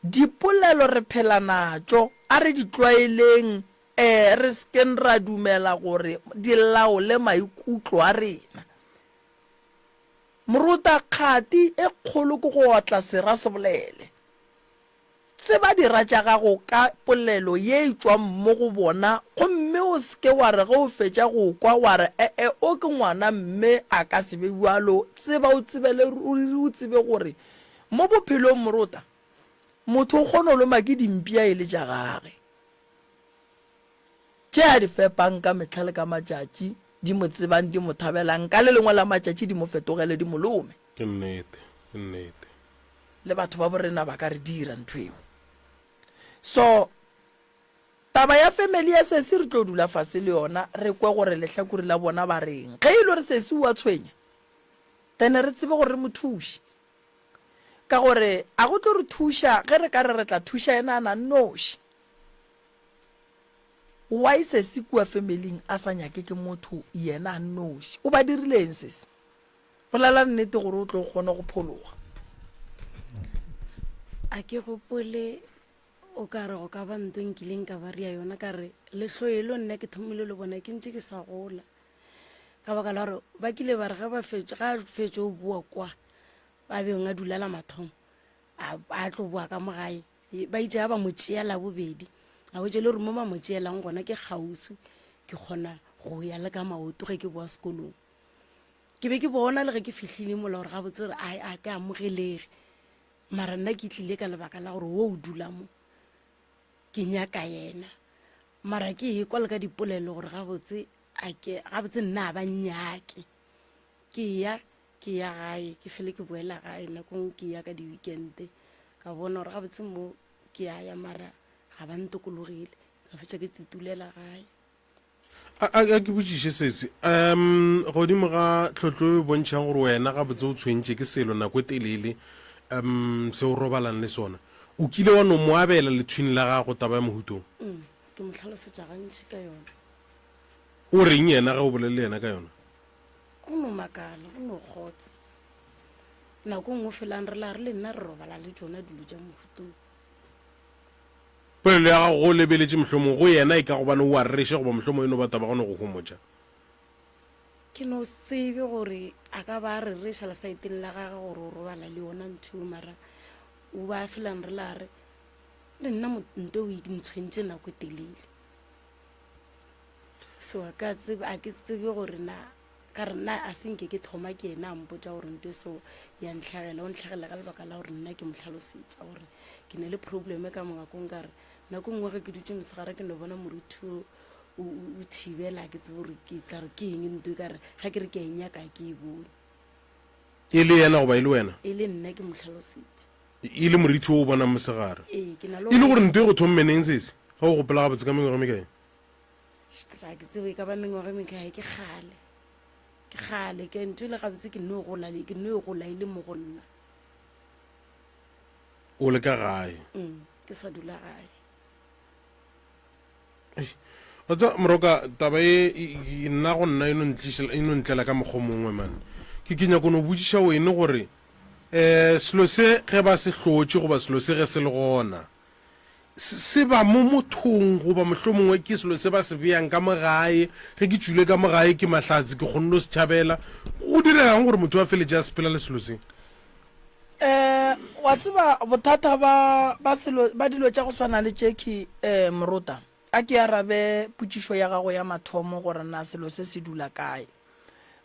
Dipolelo re phela natšo, a re di tlwaeleng, ee, re se keng ra dumela gore di laole maikutlo a rena. Moruta, kgati e kgolo ke go otla sera se bolele. Tseba dira tša gago ka polelo ye e tšwang mo go bona gomme o se ke wa re ge o fetša go kwa wa re e-e o ke ngwana mme a ka se be bjalo. Tseba o tsebele ruri o tsebe gore mo bophelong moruta, motho o kgona go loma ke dimpša e le tša gage. Tše a di fepang ka mehla le ka matšatši, di mo tsebang, di mo thabelang, ka le lengwe la matšatši di mo fetogele, di mo lome. Ke nnete, ke nnete. Le batho ba borena ba ka re dira ntho eo. So, taba ya family ya sesi re tlo dula fase le yona, re kwe gore lehlakore la bona ba reng. Ge e le gore sesi o a tshwenya, then re tsebe gore re mo thuše. Ka gore a go tlo re thuša ge re ka re re tla thuša yena a na nnoši. Why sesi kua family-ing a sa nyake ke motho yena a nnoši? O ba dirile eng sesi? Bolela nnete gore o tlo kgone go phologa. A ke gopole o ka re go ka ba nto nkileng ka ba ria yona ka re lehloelo nna ke thomile le bona ke ntše ke sa gola ka baka la gore ba kile ba re ge ba fetše ga a fetše o boa kwa ba beng a dula la mathomo a tlo boa ka mo gae Ba itše ga ba mo tšea la bobedi, a hwetša e le gore mo ba mo tšeelang gona ke kgauswi, ke kgona go ya le ka maoto ge ke boa sekolong. Ke be ke bona le ge ke fihlile mola gore gabotse gore a a ke amogelege. Mara nna ke tlile ka lebaka la gore wo o dula mo ke nyaka yena. Mara ke ekwa le ka dipolelo gore gabotse a ke gabotse nna a ba nnyake. Ke ya ke ya gae ke fele ke boela gae nako nngwe ke ya ka di-weekend ka bona gore gabotse mo ke a ya mara ga ba ntokologile ka fetša ke tutulela gae. A, a, a ke botšiše sese um godimo ga tlhotlo e bontšhang gore wena gabotse o tshwentše ke selo nako e telele um se o robalang le sona o kile wa no mo abela lethwini la gago taba ya mohutong Mm, ke mo hlalosetša gantši ka yona. O reng yena ge o bolele le yena ka yona? O no makala, o no kgotsa. Nako nngwe felang re la re le nna re robala le tšona dilo tša mohutong. Polelo ya gago go lebeletše mohlomong go yena e ka gobane o a rereša goba mohlomong e no ba taba go no go homotša. Ke no se tsebe gore a ka ba a rereša lesaeteng la gage gore o robala le yona ntho eo mara o ba felang re la re le nna nto o ntshwentše nako e telele. So a ka tsebe a ke tsebe gore na ka re nna a se nke ke thoma ke yena a mpotša gore nto so ya ntlhagela o ntlhagela ka lebaka la gore nna ke mo hlalosetša gore ke ne le probleme ka mongakong ka re nako nngwe ge ke dutše mosegare ke no bona moruti o o thibela ke tsebe gore ke tla re ke eng nto e ka re ga ke re ke a e nyaka ke e bone E le yena goba e le wena? E le nna ke mo hlalosetša. E le morithi o o bonang mosegare. Ee, ke na le E le gore nto e go thomme neng sese? Ge o gopola gabotse ka mengwaga e mekae? Ga ke tsebe e ka ba mengwaga e mekae, ke kgale. Ke kgale, ke nto e le gabotse ke no gola, ke no e gola e le mo go nna. O le ka gae? Mm, ke sa dula gae. Wa tseba Moroka, taba e, e, e nna go nna e no ntlišela, e no ntlela ka mokgwa o mongwe man. Ke, ke nyako no botšiša wene gore um selo se ge ba se hlotše goba selo se ge se le gona, se, se ba mo mothong goba mohlomongwe ke selo se ba se beyang ka mo gae, ge ke tšwile ka mo gae ke mahlatse ke kgonne go se tšhabela. Go diregang gore motho a feletše a sepela le selo se? Um wa tseba bothata ba, ba selo, ba dilo tša go swana le tše ke, um Morota, a ke arabe potšišo ya gago ya mathomo gore na selo se se dula kae.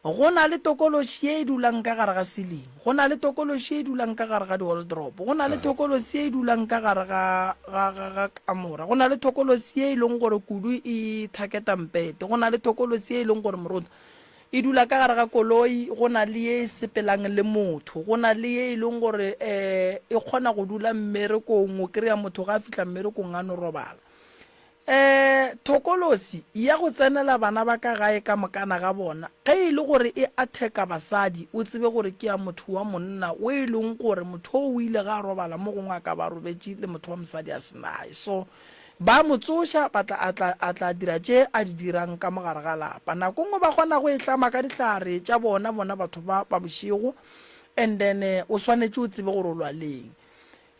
Go na le tokološi ye e dulang ka gare ga ceiling, go na le tokološi ye e dulang ka gare ga di-wardrobe, go na le tokolosi ye e dulang ka gare ga, ga, ga, ga kamora, go na le tokolosi ye e leng gore kudu e thaketa mpete, go na le tokolosi ye e leng gore Morota, E dula ka gare ga koloi, go na le ye e sepelang le motho, go na le ye e leng gore um e kgona go dula mmerekong, o kry-a motho ga a fihla mmerekong a no robala. Um thokolosi ya go tsenela bana ba ka gae ka mokana ga bona, ge e le gore e atheka basadi, o tsebe gore ke ya motho wa monna o e leng gore motho oo o ile ga a robala mo gongwe a ka ba a robetše le motho wa mosadi a se naye. So Ba mo tsoša, ba tla, a tla, a tla dira tše a di dirang ka mo gare ga lapa. Nako nngwe ba kgona go e hlama ka dihlare tša bona, bona batho ba, ba bošego, and then o swanetše o tsebe gore o lwa leng.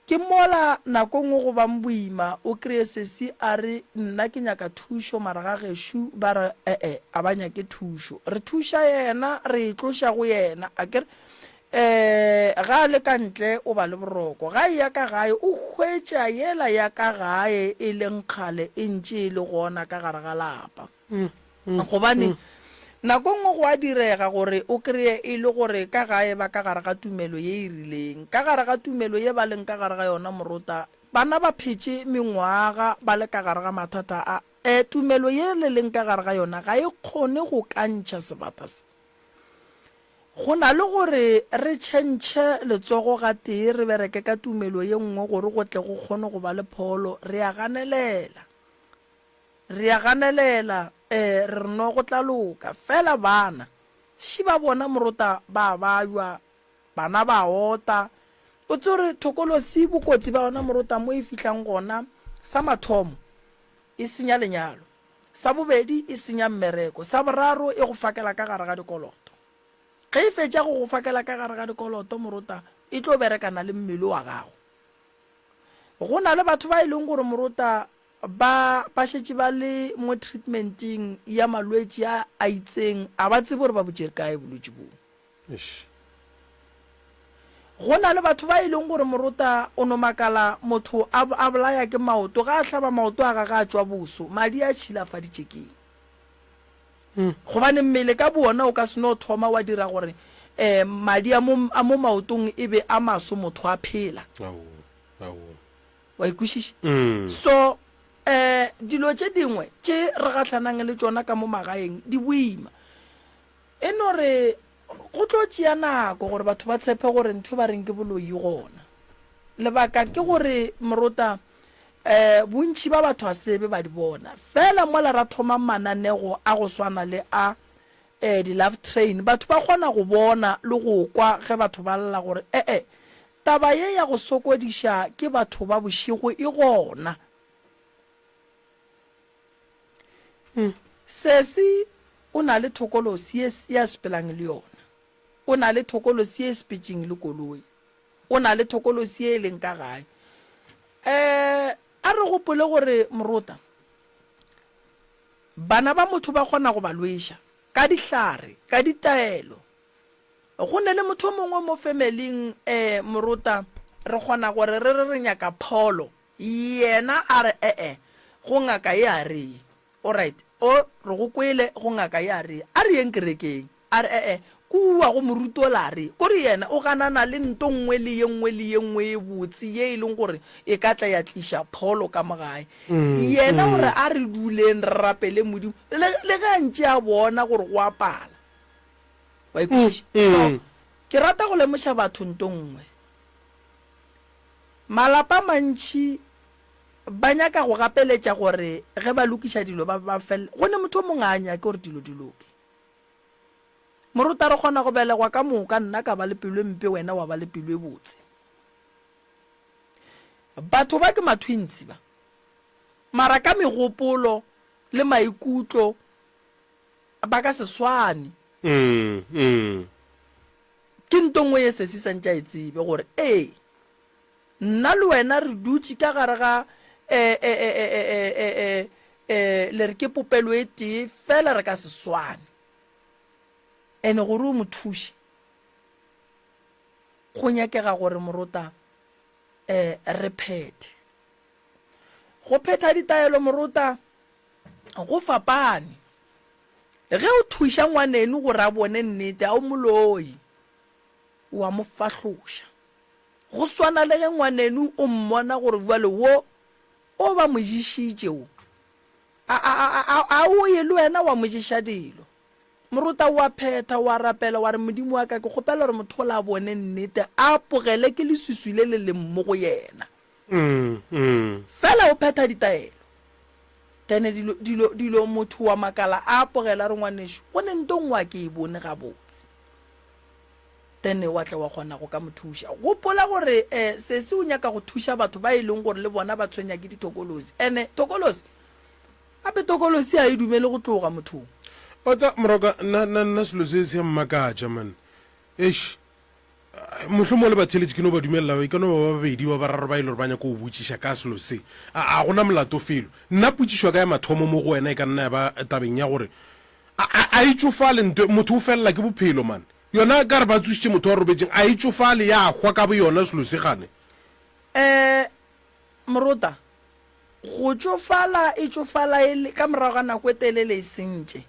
Ke mola nako nngwe go bang boima, o kreye sesi a re, Nna ke nyaka thušo, mara ga gešu ba re, E-e, a ba nyake thušo. Re thuša yena, re e tloša go yena, akere? Ee, ga a le ka ntle o ba le boroko. Ga a eya ka gae o hwetša yela ya ka gae e leng kgale e ntše e le gona ka gare ga lapa. Gobane nako nngwe go a direga gore o kreye e le gore ka gae ba ka gare ga tumelo ye e rileng. Ka gare ga tumelo ye ba leng ka gare ga yona morota, bana ba phetše mengwaga ba le ka gare ga mathata a. Ee, tumelo ye le leng ka gare ga yona ga e kgone go ka ntšha sebata se. Go na le gore re tšhentšhe letsogo gatee re bereke ka tumelo ye nngwe gore go tle go kgone go ba le pholo, re a ganelela. Re a ganelela, ee, re re no go tla loka. Fela bana, ši ba bona morota ba a bajwa, bana ba a ota. O tsebe gore thokolosi bokotsi ba yona morota mo e fihlang gona, sa mathomo, e senya lenyalo. Sa bobedi, e senya mmereko. Sa boraro, e go fakela ka gare ga dikoloto. Ge e fetša go go fakela ka gare ga dikoloto, morota, e tlo berekana le mmele wa gago. Go na le batho ba e leng gore morota ba ba šetše ba le mo treatmenteng ya malwetši a a itseng, a ba tsebe gore ba bo tšere kae bolwetši boo. Eish. Go na le batho ba e leng gore morota o no makala motho a, a bolaya ke maoto, ga a hlaba maoto a gage a tšwa boso, madi a tšhilafaditše keng? Gobane mmele ka bowona o ka se no thoma wa dira gore um madi a mo, a mo maotong e be a maso motho a phela. Wa e kwešiša? So, um dilo tše dingwe tše re gahlanang le tšona ka mo magaeng di boima. E no re go tlo tšea nako gore batho ba tshepe gore ntho ba reng ke boloi e gona. Lebaka ke gore morota um bontši ba batho a sebe ba di bona. Fela mola ra thoma mananego a go swana le a um di-love train, batho ba kgona go bona le go kwa ge batho ba lla gore e-e, taba ye ya go sokodiša ke batho ba bošego e gona. Sesi o na le thokolosi ye, ye a sepelang le yona. O na le thokolosi ye e sepetšeng le koloi. O na le thokolosi ye e leng ka gae. Um a re gopole gore morota, bana ba motho ba kgona go ba lweša ka dihlare, ka ditaelo. Go ne le motho o mongwe mo femeling, um morota, re kgona gore re re re nyaka pholo. Yena a re, E-e, go ngaka ye a re ye. Alright, o, re go kwele, go ngaka ye a re ye. A re yeng kerekeng. A re, E-e, kua go moruti ola a re ye. Kore yena o ganana le nto nngwe le ye nngwe le ye nngwe ye botse ye e leng gore e ka tla ya tliša pholo ka mo gae. Yena o re, A re duleng re rapele Modimo, le, le ge a ntše a bona gore go a pala. Wa e kwešiša? So, ke rata go lemoša batho nto nngwe. Malapa a mantši ba nyaka go gapeletša gore ge ba lokiša dilo ba ba fel go ne motho o mongwe a nyake gore dilo di loke. Moruta re kgona go belegwa ka moka nna ka ba le pelo e mpe wena wa ba le pelo e botse. Batho ba ke ma-twins ba. Mara ka megopolo le maikutlo ba ka se swane. Ke nto nngwe ye sesi sa ntše a e tsebe gore ee, nna le wena re dutše ka gare ga e, e, e, e, e, e, e, e, e, le re ke popelo e tee, fela re ka se swane. Ene gore o mo thuše, go nyakega gore morota e, re phethe. Go phetha ditaelo morota go fapane. Ge o thuša ngwaneno gore a bone nnete, a o moloi, o a mo fahloša. Go swana le ge ngwaneno o mmona gore bjale wo o ba mo ješitše wo, a, a, a, a, a o ye le wena wa mo ješa dilo. Morota o a phetha, o a rapela, wa re, Modimo wa ka, ke kgopela gore motho ola a bone nnete, a apogele ke leswiswi le le leng mo go yena. Fela o phetha ditaelo. Then dilo, dilo, dilo, motho wa makala a apogela a re, Ngwanešu, go ne nto nngwe a ke e bone gabotse. Then wa tla wa kgona go ka mo thuša. Gopola gore eh, sesi o nyaka go thuša batho ba e leng gore le bona ba tshwenya ke dithokolosi. Ene thokolosi, gape thokolosi ga e dumele go tloga mothong. O tsa, Moroka, nna, nna, nna selo se se a mmakatša, man. Eish. Mohlomongwe le batheeletši ke no ba dumelela, e ka no ba ba babedi ba bararo ba e le gore ba nyaka go botšiša ka selo se. A, a go na molato felo. Nna potšišo ya ka ya mathomo mo go wena e ka nna ya ba tabeng ya gore, a, a, a e tšofale nto, motho o felela ke bophelo man. Yona ka re ba tsošitše motho a robetšeng, a e tšofale ya hwa ka boyona selo se gane? Um Morota, go tšofala e tšofala e le ka morago ga nako e telele e sentše.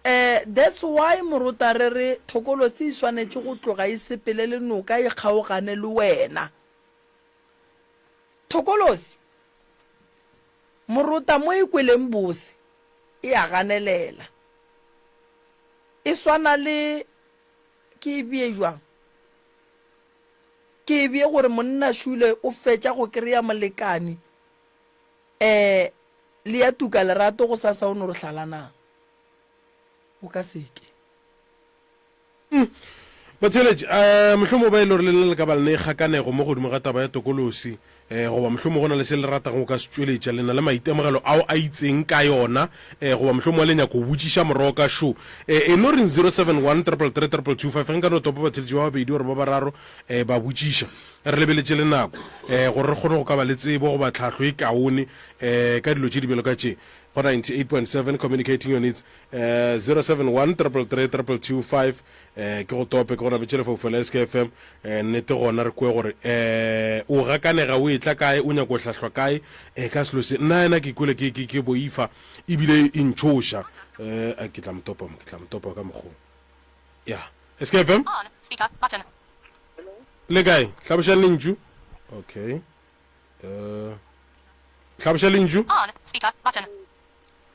Eh, that's why morota re re thokolosi e swanetše go tloga e sepele le noka e kgaogane le wena. Thokolosi, morota mo e kweleng bose e a ganelela. E swana le, ke e bee jwang? Ke e bee gore monna šule o fetša go kry-a molekane, eh, le ya tuka lerato gosasa o no re hlalanang. O ka se ke. Umm. Batheeletši, eh, mohlomongwe ba e le gore le lena le ka ba le ne kgakanego mo godimo ga taba ya tokolosi, eh, goba mohlomongwe go na le se le ratago go ka se tšweletša, le na le maitemogelo ao a itseng ka yona, eh, goba mohlomongwe le nyaka go botšiša moroka šo, eh, e no reng 071 333 2225, ge nka no topa batheeletši ba babedi gore ba bararo, eh, ba botšiša. Re lebeletše le nako, eh, gore re kgone go ka ba le tsebo goba tlhahlo e kaone, eh, ka dilo tše di bjalo ka tše. go 98.7 communicating your needs eh 071 333 2225 eh ke go tope ke go nametše lefaufau la SKFM eh nnete gona re kwe gore eh o gakanega o etla kae o nyako hlahlwa kae eh ka selo se nna ena ke ikwele ke ke ke boifa ebile e ntšhoša eh a ke tla mo topa mo ke tla mo topa ka mokgwa ya SKFM On, speaker, button. le kae hlabošang lentšu okay eh hlaboša lentšu On, speaker, button.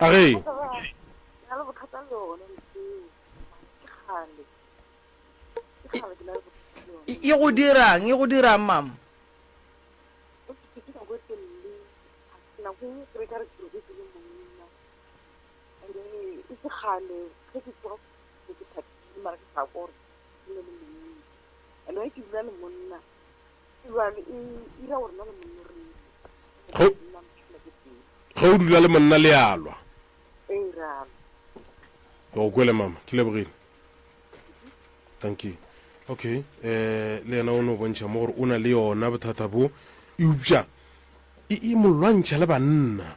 a ge na le bothata le yone ntho ke kgale ke kgale ke na le bothata le yone E e go dirang e go dirang mama ke ke nako e telele nako e ke re ka re ke robetse le monna and then e se kgale ge ke tsoga ke ke thabile mara ke sa kwa gore ke ne le monna and ge ke dula le monna e jale e ira gore nna le monna re Go- nna mphela ke teng ge o dula le monna le alwa ee re alwa Ke go kwele mama, ke lebogile. Thank you. Okay, eh le yena o no bontšha mo gore o na le yona bothata bo eupša e e mo lwantšha le banna.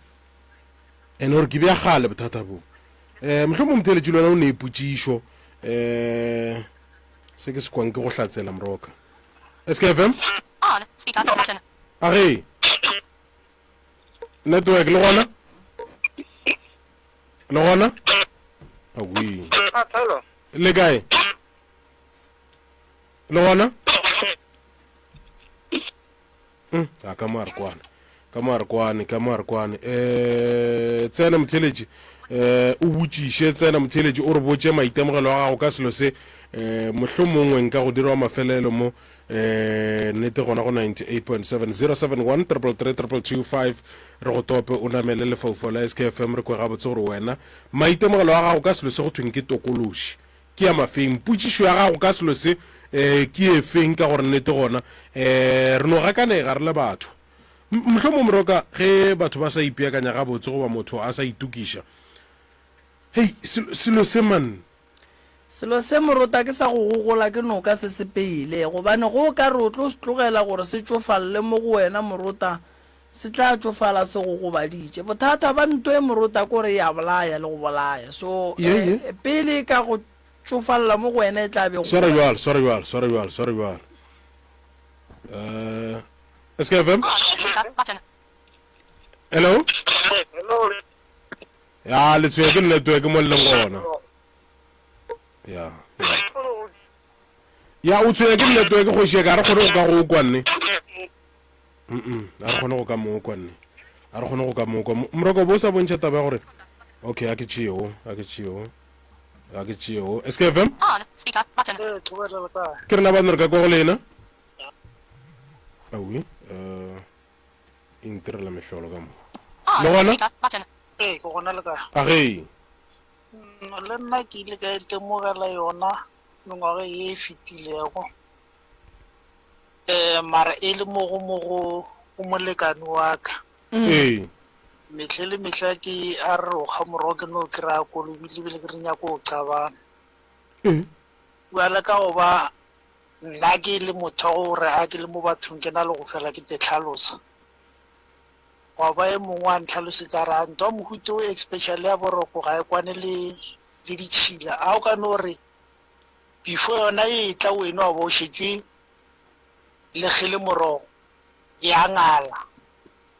Ene gore ke bja gale bothata bo. Eh mohlomong motheeletši le wena o ne potšišo eh se ke se kwang ke go hlatsela moroka. SKFM? On, speaker, button. A ge. Network le gona? Le gona? Awi. Le kae? Le gona? Mm, a ka mo a re kwane. Ka mo a re kwane, ka mo a re kwane. Eh, tsena motheletši. Eh, o botšiše tsena motheletši o re botše maitemogelo a gago ka selo se. Eh, mohlomongwe nka go dira wa mafelelo mo. Eh, nnete gona go 98.7 071 333 2225 re go tope o namele lefaufau la SKFM re kwe gabotse gore wena maitemogelo a gago ka selo se go thweng ke tokološi ke ya mafeng potšišo ya gago ka selo se um ke efeng ka gore nnete gona um re no gakanega re le batho mohlomong moroka ge batho ba sa ipeakanya gabotse goba motho a sa itokiša hei selo se man Selo se morota ke sa go gogola ke noka se sepele, gobane ge o ka re o tlo se tlogela gore se tšofalle mo go wena morota, se tla tšofala se go gobaditše. Bothata ba nto e morota ke gore e a bolaya le go bolaya. So Ye, ye. eh, pele e ka go tšofalla mo go wena e tla be e go Swara bolaya. bjalo, swara bjalo, swara bjalo, swara bjalo. Eh, SKFM? On, speaker, button. Hello? Hello. Ya, le tshwenya ke network mo le leng gona. Ya, ya. Ya, o tshwenya ke network kgoši ya ka, ga re kgone go ka go kwa nne. Mm-mm, ga re kgone go ka mo kwa nne. Ga re kgone go ka mo kwa. Moroko bo sa bontšha taba ya gore okay, a ke tšeo, a ke tšeo. A ke tšeo. SKFM? On, speaker, button. Ee, thobela le kae? Ke rena ba re ka kwa go lena. Awi, eh e ntirela mehlolo ka mo. On, Le gona? speaker, button. Ee, ke gona le kae? A ge. Mm, Le nna ke ile ka itemogela yona mengwaga ye e fetilego. Eh, mara e le mo go mo go go molekane wa ka. Ee. Mehle le mehla ke a re o kga morogo ke no kry-a kolobile ebile ke re nyako o qabana. Ee. Bjale ka go ba nna ke le motho wa gore a ke le mo bathong ke na le go fela ke te tlhalosa. Gwa ba e mongwe a ntlhalosetsa a re a ntwa mohuta o especially ya boroko ga e kwane le le ditšhila. A o ka no re before yona e tla weno wa ba o šetše le kgele morogo ya ngala.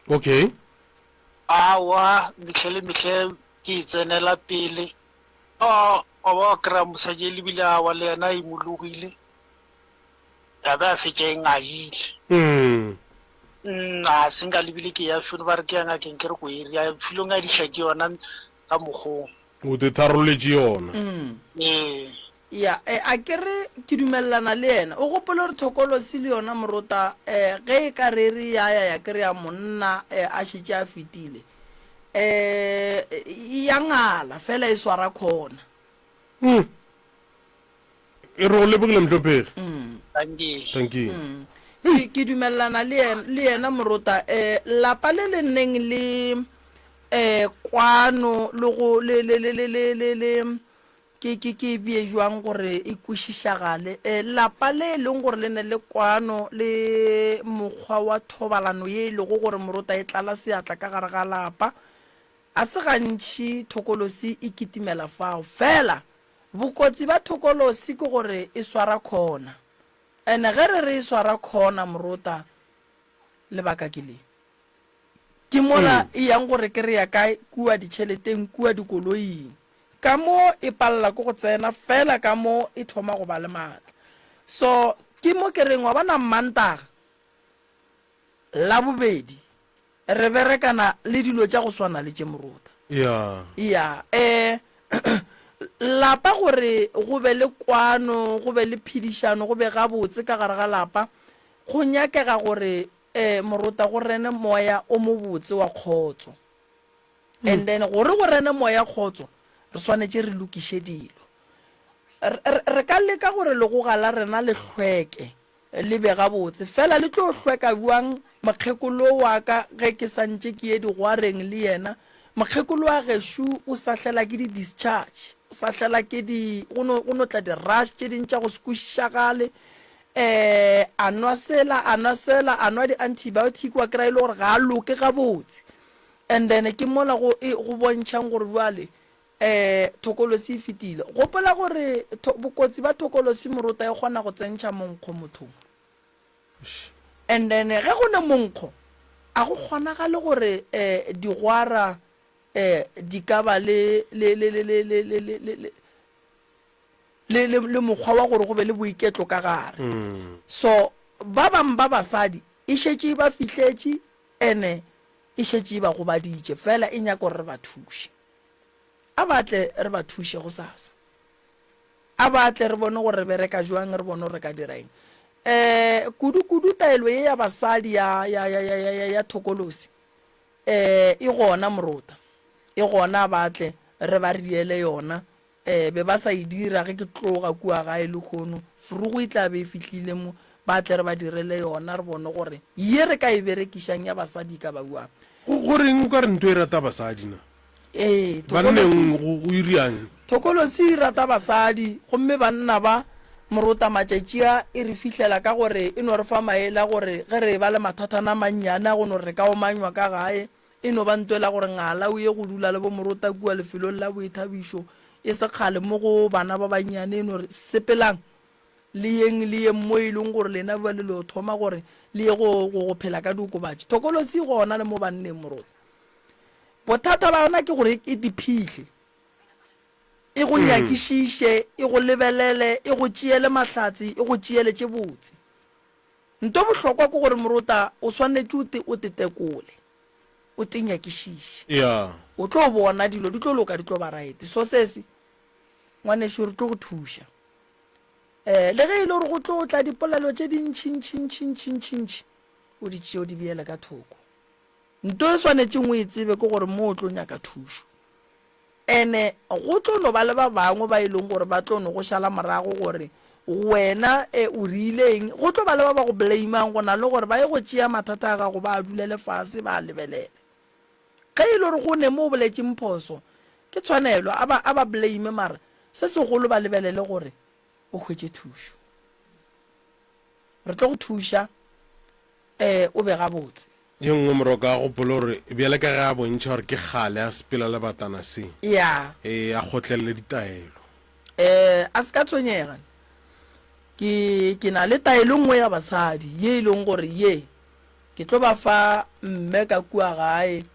Okay. Aowa mehle le mehle ke e tsenela pele. Wa ba wa kry-a mosadi e lebile awa le yena a imologile ya be a fetša e ngadile. Mm. Mm, a se nka lebile ke ya felo ba re ke ya ngakeng ke re ko area filo ngadiša ke yona ka mokgong. O te tharolletše yona. Ee. Ya, e, a ke re ke dumelelana le yena. O gopole gore thokolosi le yona morota, e, ge e ka re re ya ya ya kry-a monna e, a šetše a fetile, e, e ya ngala fela e swara khona. Mm. E re go lebogile mohlomphegi. Dankie. Thank you. Ke, ke dumelelana le yena, le yena morota. E, lapa le le neng le e, kwano le go le le le le le le le Ke, ke, ke e bee jwang gore e kwešišagale? E, lapa le e leng gore le ne le kwano le mokgwa wa thobalano ye e lego gore morota e tlala seatla ka gare ga lapa. A se gantši thokolosi e kitimela fao. Fela, bokotsi ba thokolosi ke gore e swara khona. Ene ge re re e swara khona morota, lebaka ke le. Ke mola e yang go re kry-a kae kua ditšheleteng, kua dikoloing. Ka mo e palela ke go tsena, fela ka mo e thoma go ba le maatla. So, ke mo ke reng, wa bona Mmantaga, Labobedi, re berekana le dilo tša go swana le tše morota. Ya. Ya, eh, lapa gore go be le kwano, go be le phedišano, go be gabotse ka gare ga lapa, go nyakega gore eh, morota go rene moya o mobotse wa kgotso. And then gore go rene moya kgotso, re swanetše re lokiše dilo. Re, re, re ka leka gore legoga la rena le hlweke, Le be gabotse. Fela le tlo hlweka bjang mokgekolo wa ka ge ke sa ntše ke ye digwareng le yena? Mokgekolo wa gešo o sahlela ke di-discharge, o sahlela ke di, go no, go no tla di-rush tše ding tša go se kwešišagale. Um a nwa sela, a nwa sela, a nwa di-antibiotic, wa kry-a e le gore ga a loke gabotse. And then ke mola go, e, go bontšhang gore bjale Ee, thokolosi e fetile. Gopola gore tho, bokotsi ba thokolosi morota e kgona go tsentšha monkgo mothong. And then ge go ne monkgo, a go kgonagale gore eh, digwara eh, di ka ba le, le, le, le, le, le, le, le, le, le, le, le, le mokgwa wa gore go be le boiketlo ka gare. So ba bang ba basadi e šetše e ba fihletše ene e šetše e ba gobaditše, fela e nyaka gore re ba thuše. A ba tle re ba thuše gosasa. A ba tle re bone gore re bereka jwang, re bone gore re ka dira eng. Um kudu-kudu taelo ye ya basadi ya, ya, ya, ya, ya, ya, ya thokolosi um e gona morota, e gona a ba tle re ba riele yona. Um be ba sa e dira ge ke tloga kua gae lehono, frugo e tla be e fihlile mo, ba tle re ba direle yona re bone gore ye re ka e berekišang ya basadi e ka ba bjang. Go, go reng o ka re nto e rata basadi na? Ee, Banneng go, go iriang? Thokolosi e rata basadi, gomme banna ba morota matšatši a e re fihlela ka gore e no re fa maele a gore ge re eba le mathathana a mannyane a go no re re ka omanywa ka gae, E no ba nto la gore ngala o ye go dula le bomorota kua lefelong la boithabišo e se kgale mo go bana ba bannyane e no re, Sepelang le yeng, le yeng mo e leng gore lena bjale le yo thoma gore le ye go, go, go phela ka diokobatši. Thokolosi e gona le mo banneng, morota. Bothata ba yona ke gore e te phihle, e go nyakišiše, e go lebelele, e go tšeele mahlatse, e go tšeele tše botse. Nto bohlokwa ke gore morota o swanetše o te o te tekole, o te nyakišiše. Yeah. O tlo bona dilo di tlo loka di tlo ba right. So sesi, ngwanešu re tlo go thuša. Eh, le ge e le gore go tlo tla dipolelo tše dintši ntši ntši ntši ntši ntši, o di tšee o di beele ka thoko. Nto e swanetšeng o e tsebe ke gore mo o tlo nyaka thušo. Ene go tlo no ba le ba bangwe ba e leng gore ba tlo no go šala morago gore wena e o rile eng. Go tlo ba le ba ba go blame-ang go na le gore ba ye go tšea mathata a gago ba a dulele fase ba a lebelele. Ge e le gore go ne mo o boletšeng phoso, ke tshwanelo a ba a ba blame mara se segolo ba lebelele gore o hwetše thušo. Re tlo go thuša um o be gabotse. Ye nngwe Moroka a gopole gore bjale ka ge a bontšha gore ke kgale a sepela le batana se, Ya. ee, a kgotlelele ditaelo. Eh, a se ka tshwenyega. Ke, ke na le taelo nngwe ya basadi, ye e leng gore ye, ke tlo ba fa mme ka kua gae,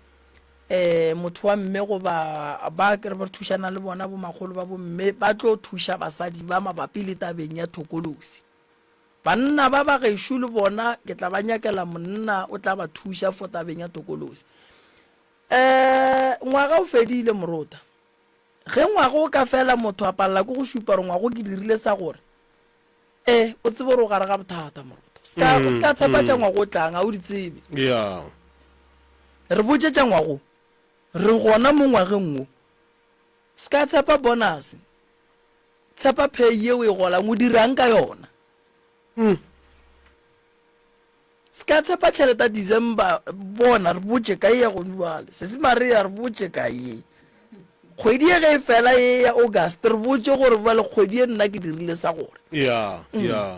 eh, motho wa mme goba ba ke re ba thušana le bona bomakgolo ba bomme, ba tlo thuša basadi ba mabapi le tabeng ya thokolosi. Banna ba ba gešo le bona ke tla ba nyakela monna o tla ba thuša for tabeng ya tokolosi. Um ngwaga o fedile morota. Ge ngwaga o ka fela motho a palela ke go šupa gore ngwago ke dirile sa gore e o tsebe gore o gare ga bothata morota. O ska o ska tshepa tša ngwago o tlang a o di tsebe. Yeah. Re botše tša ngwago. Re gona mo ngwageng wo. Ska tshepa bonus. Tshepa pay ye o e golang, o dirang ka yona? Mm. Se ka tshepa tšhelete ya December, bona re botše ka ye ya gonjwale. Sesi Maria re botše ka ye. Kgwedi ye ge e fela ye ya August re botše gore bjale kgwedi ye nna ke dirile sa gore. Ya, mm. ya.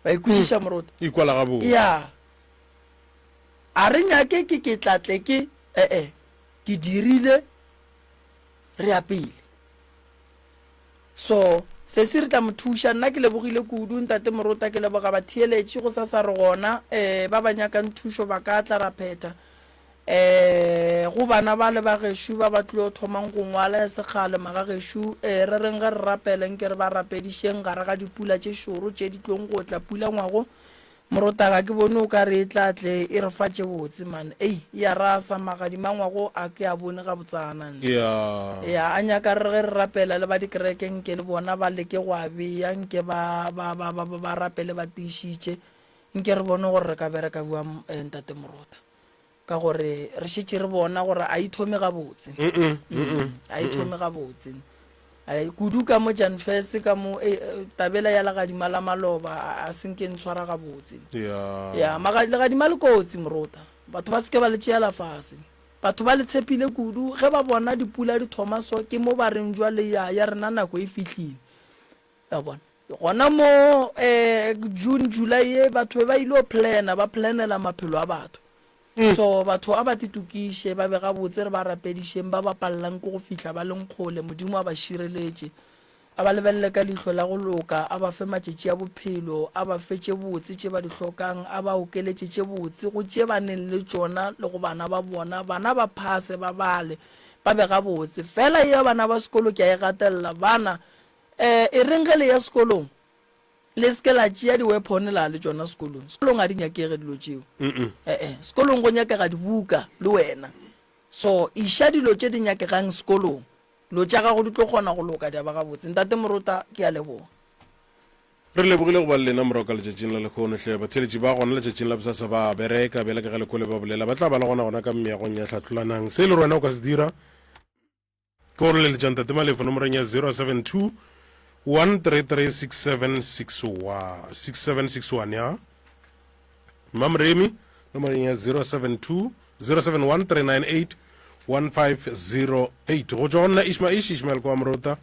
Ba ikwešiša mm. morota. Ikwala gabotse. Ya. A re nyake ke ke tlatle ke eh eh. Ke dirile, re ya pele. So, sesi re tla mo thuša. Nna ke lebogile kudu, Ntate Morota, ke leboga batheeletši, gosasa re gona. Um ba ba nyakang thušo ba ka tla ra phetha. Um go bana bale ba gešo ba ba tlilo thomang go ngwala ya sekgale magagešo, um re reng ge re rapele nke re ba rapedišeng gare ga dipula tše šoro tše di tlong go tla pula ngwago Morota ga ke bone o ka re e tla tle e re fa tše botse man. Ei, e a rasa, magadima ngwago a ke a bone gabotsana nna. Ya. Ya, a nyaka re ge re rapela le ba dikereke nke le bona ba leke go a bea, nke ba, ba, ba, ba, ba, ba rapele ba tiišitše, nke re bone gore re ka bereka bjang, eh, Ntate Morota. Ka gore re šetše re bona gore a e thome gabotse. A e thome gabotse. Kudu ka mo Jan First ka mo e, e, tabela ya legadima la maloba a se nke ntshwara gabotse. Ya. Ya, legadima le kotsi morota. Batho ba seke ba le tšeela fase. Batho ba le tshepile kudu ge ba bona dipula di thoma so ke mo ba reng jwale ya ya rena nako e fihlile. Ya bona. Gona mo eh, June, July ye batho be ba ile plana, ba planela maphelo a batho. Mm. So batho a ba titokiše, ba be gabotse re ba rapedišeng, ba ba pallang ke go fihla ba leng kgole, Modimo a ba šireletše. A ba lebelele ka leihlo la go loka, a ba fe matšatši a bophelo, a ba fe tše botse tše ba di hlokang, a ba okeletše tše botse go tše ba neng le tšona le go bana ba bona, bana ba phase, ba bale, ba be gabotse. Fela ya bana ba sekolo ke a e gatelela, bana Eh, e reng ge le ya sekolong, le se ke la tšea di-weapon la le tšona sekolong. Sekolong ga di nyakege dilo tšeo. Eh, eh, sekolong go nyakega dibuka le wena. So, iša dilo tše di nyakegang sekolong. Dilo tša gago di tlo kgona go loka di a ba gabotse. Ntate Morota, ke a leboga. Re lebogile go ba le lena morago ka letšatšing la lehono hle. Batheeletši ba gona letšatšing la bosasa ba a bereka, bjale ka ge lekole ba bolela, ba tla ba le gona gona ka meagong ya Hlatlolanang. Se e le gore wena o ka se dira, Ke go leletša Ntate Malefo nomorong ya 072 133 6761 6761 ya Mmamoremi nomorong ya 072 071 398 1508 go tšwa go nna Ishma Ish Ishmael kwa Morota.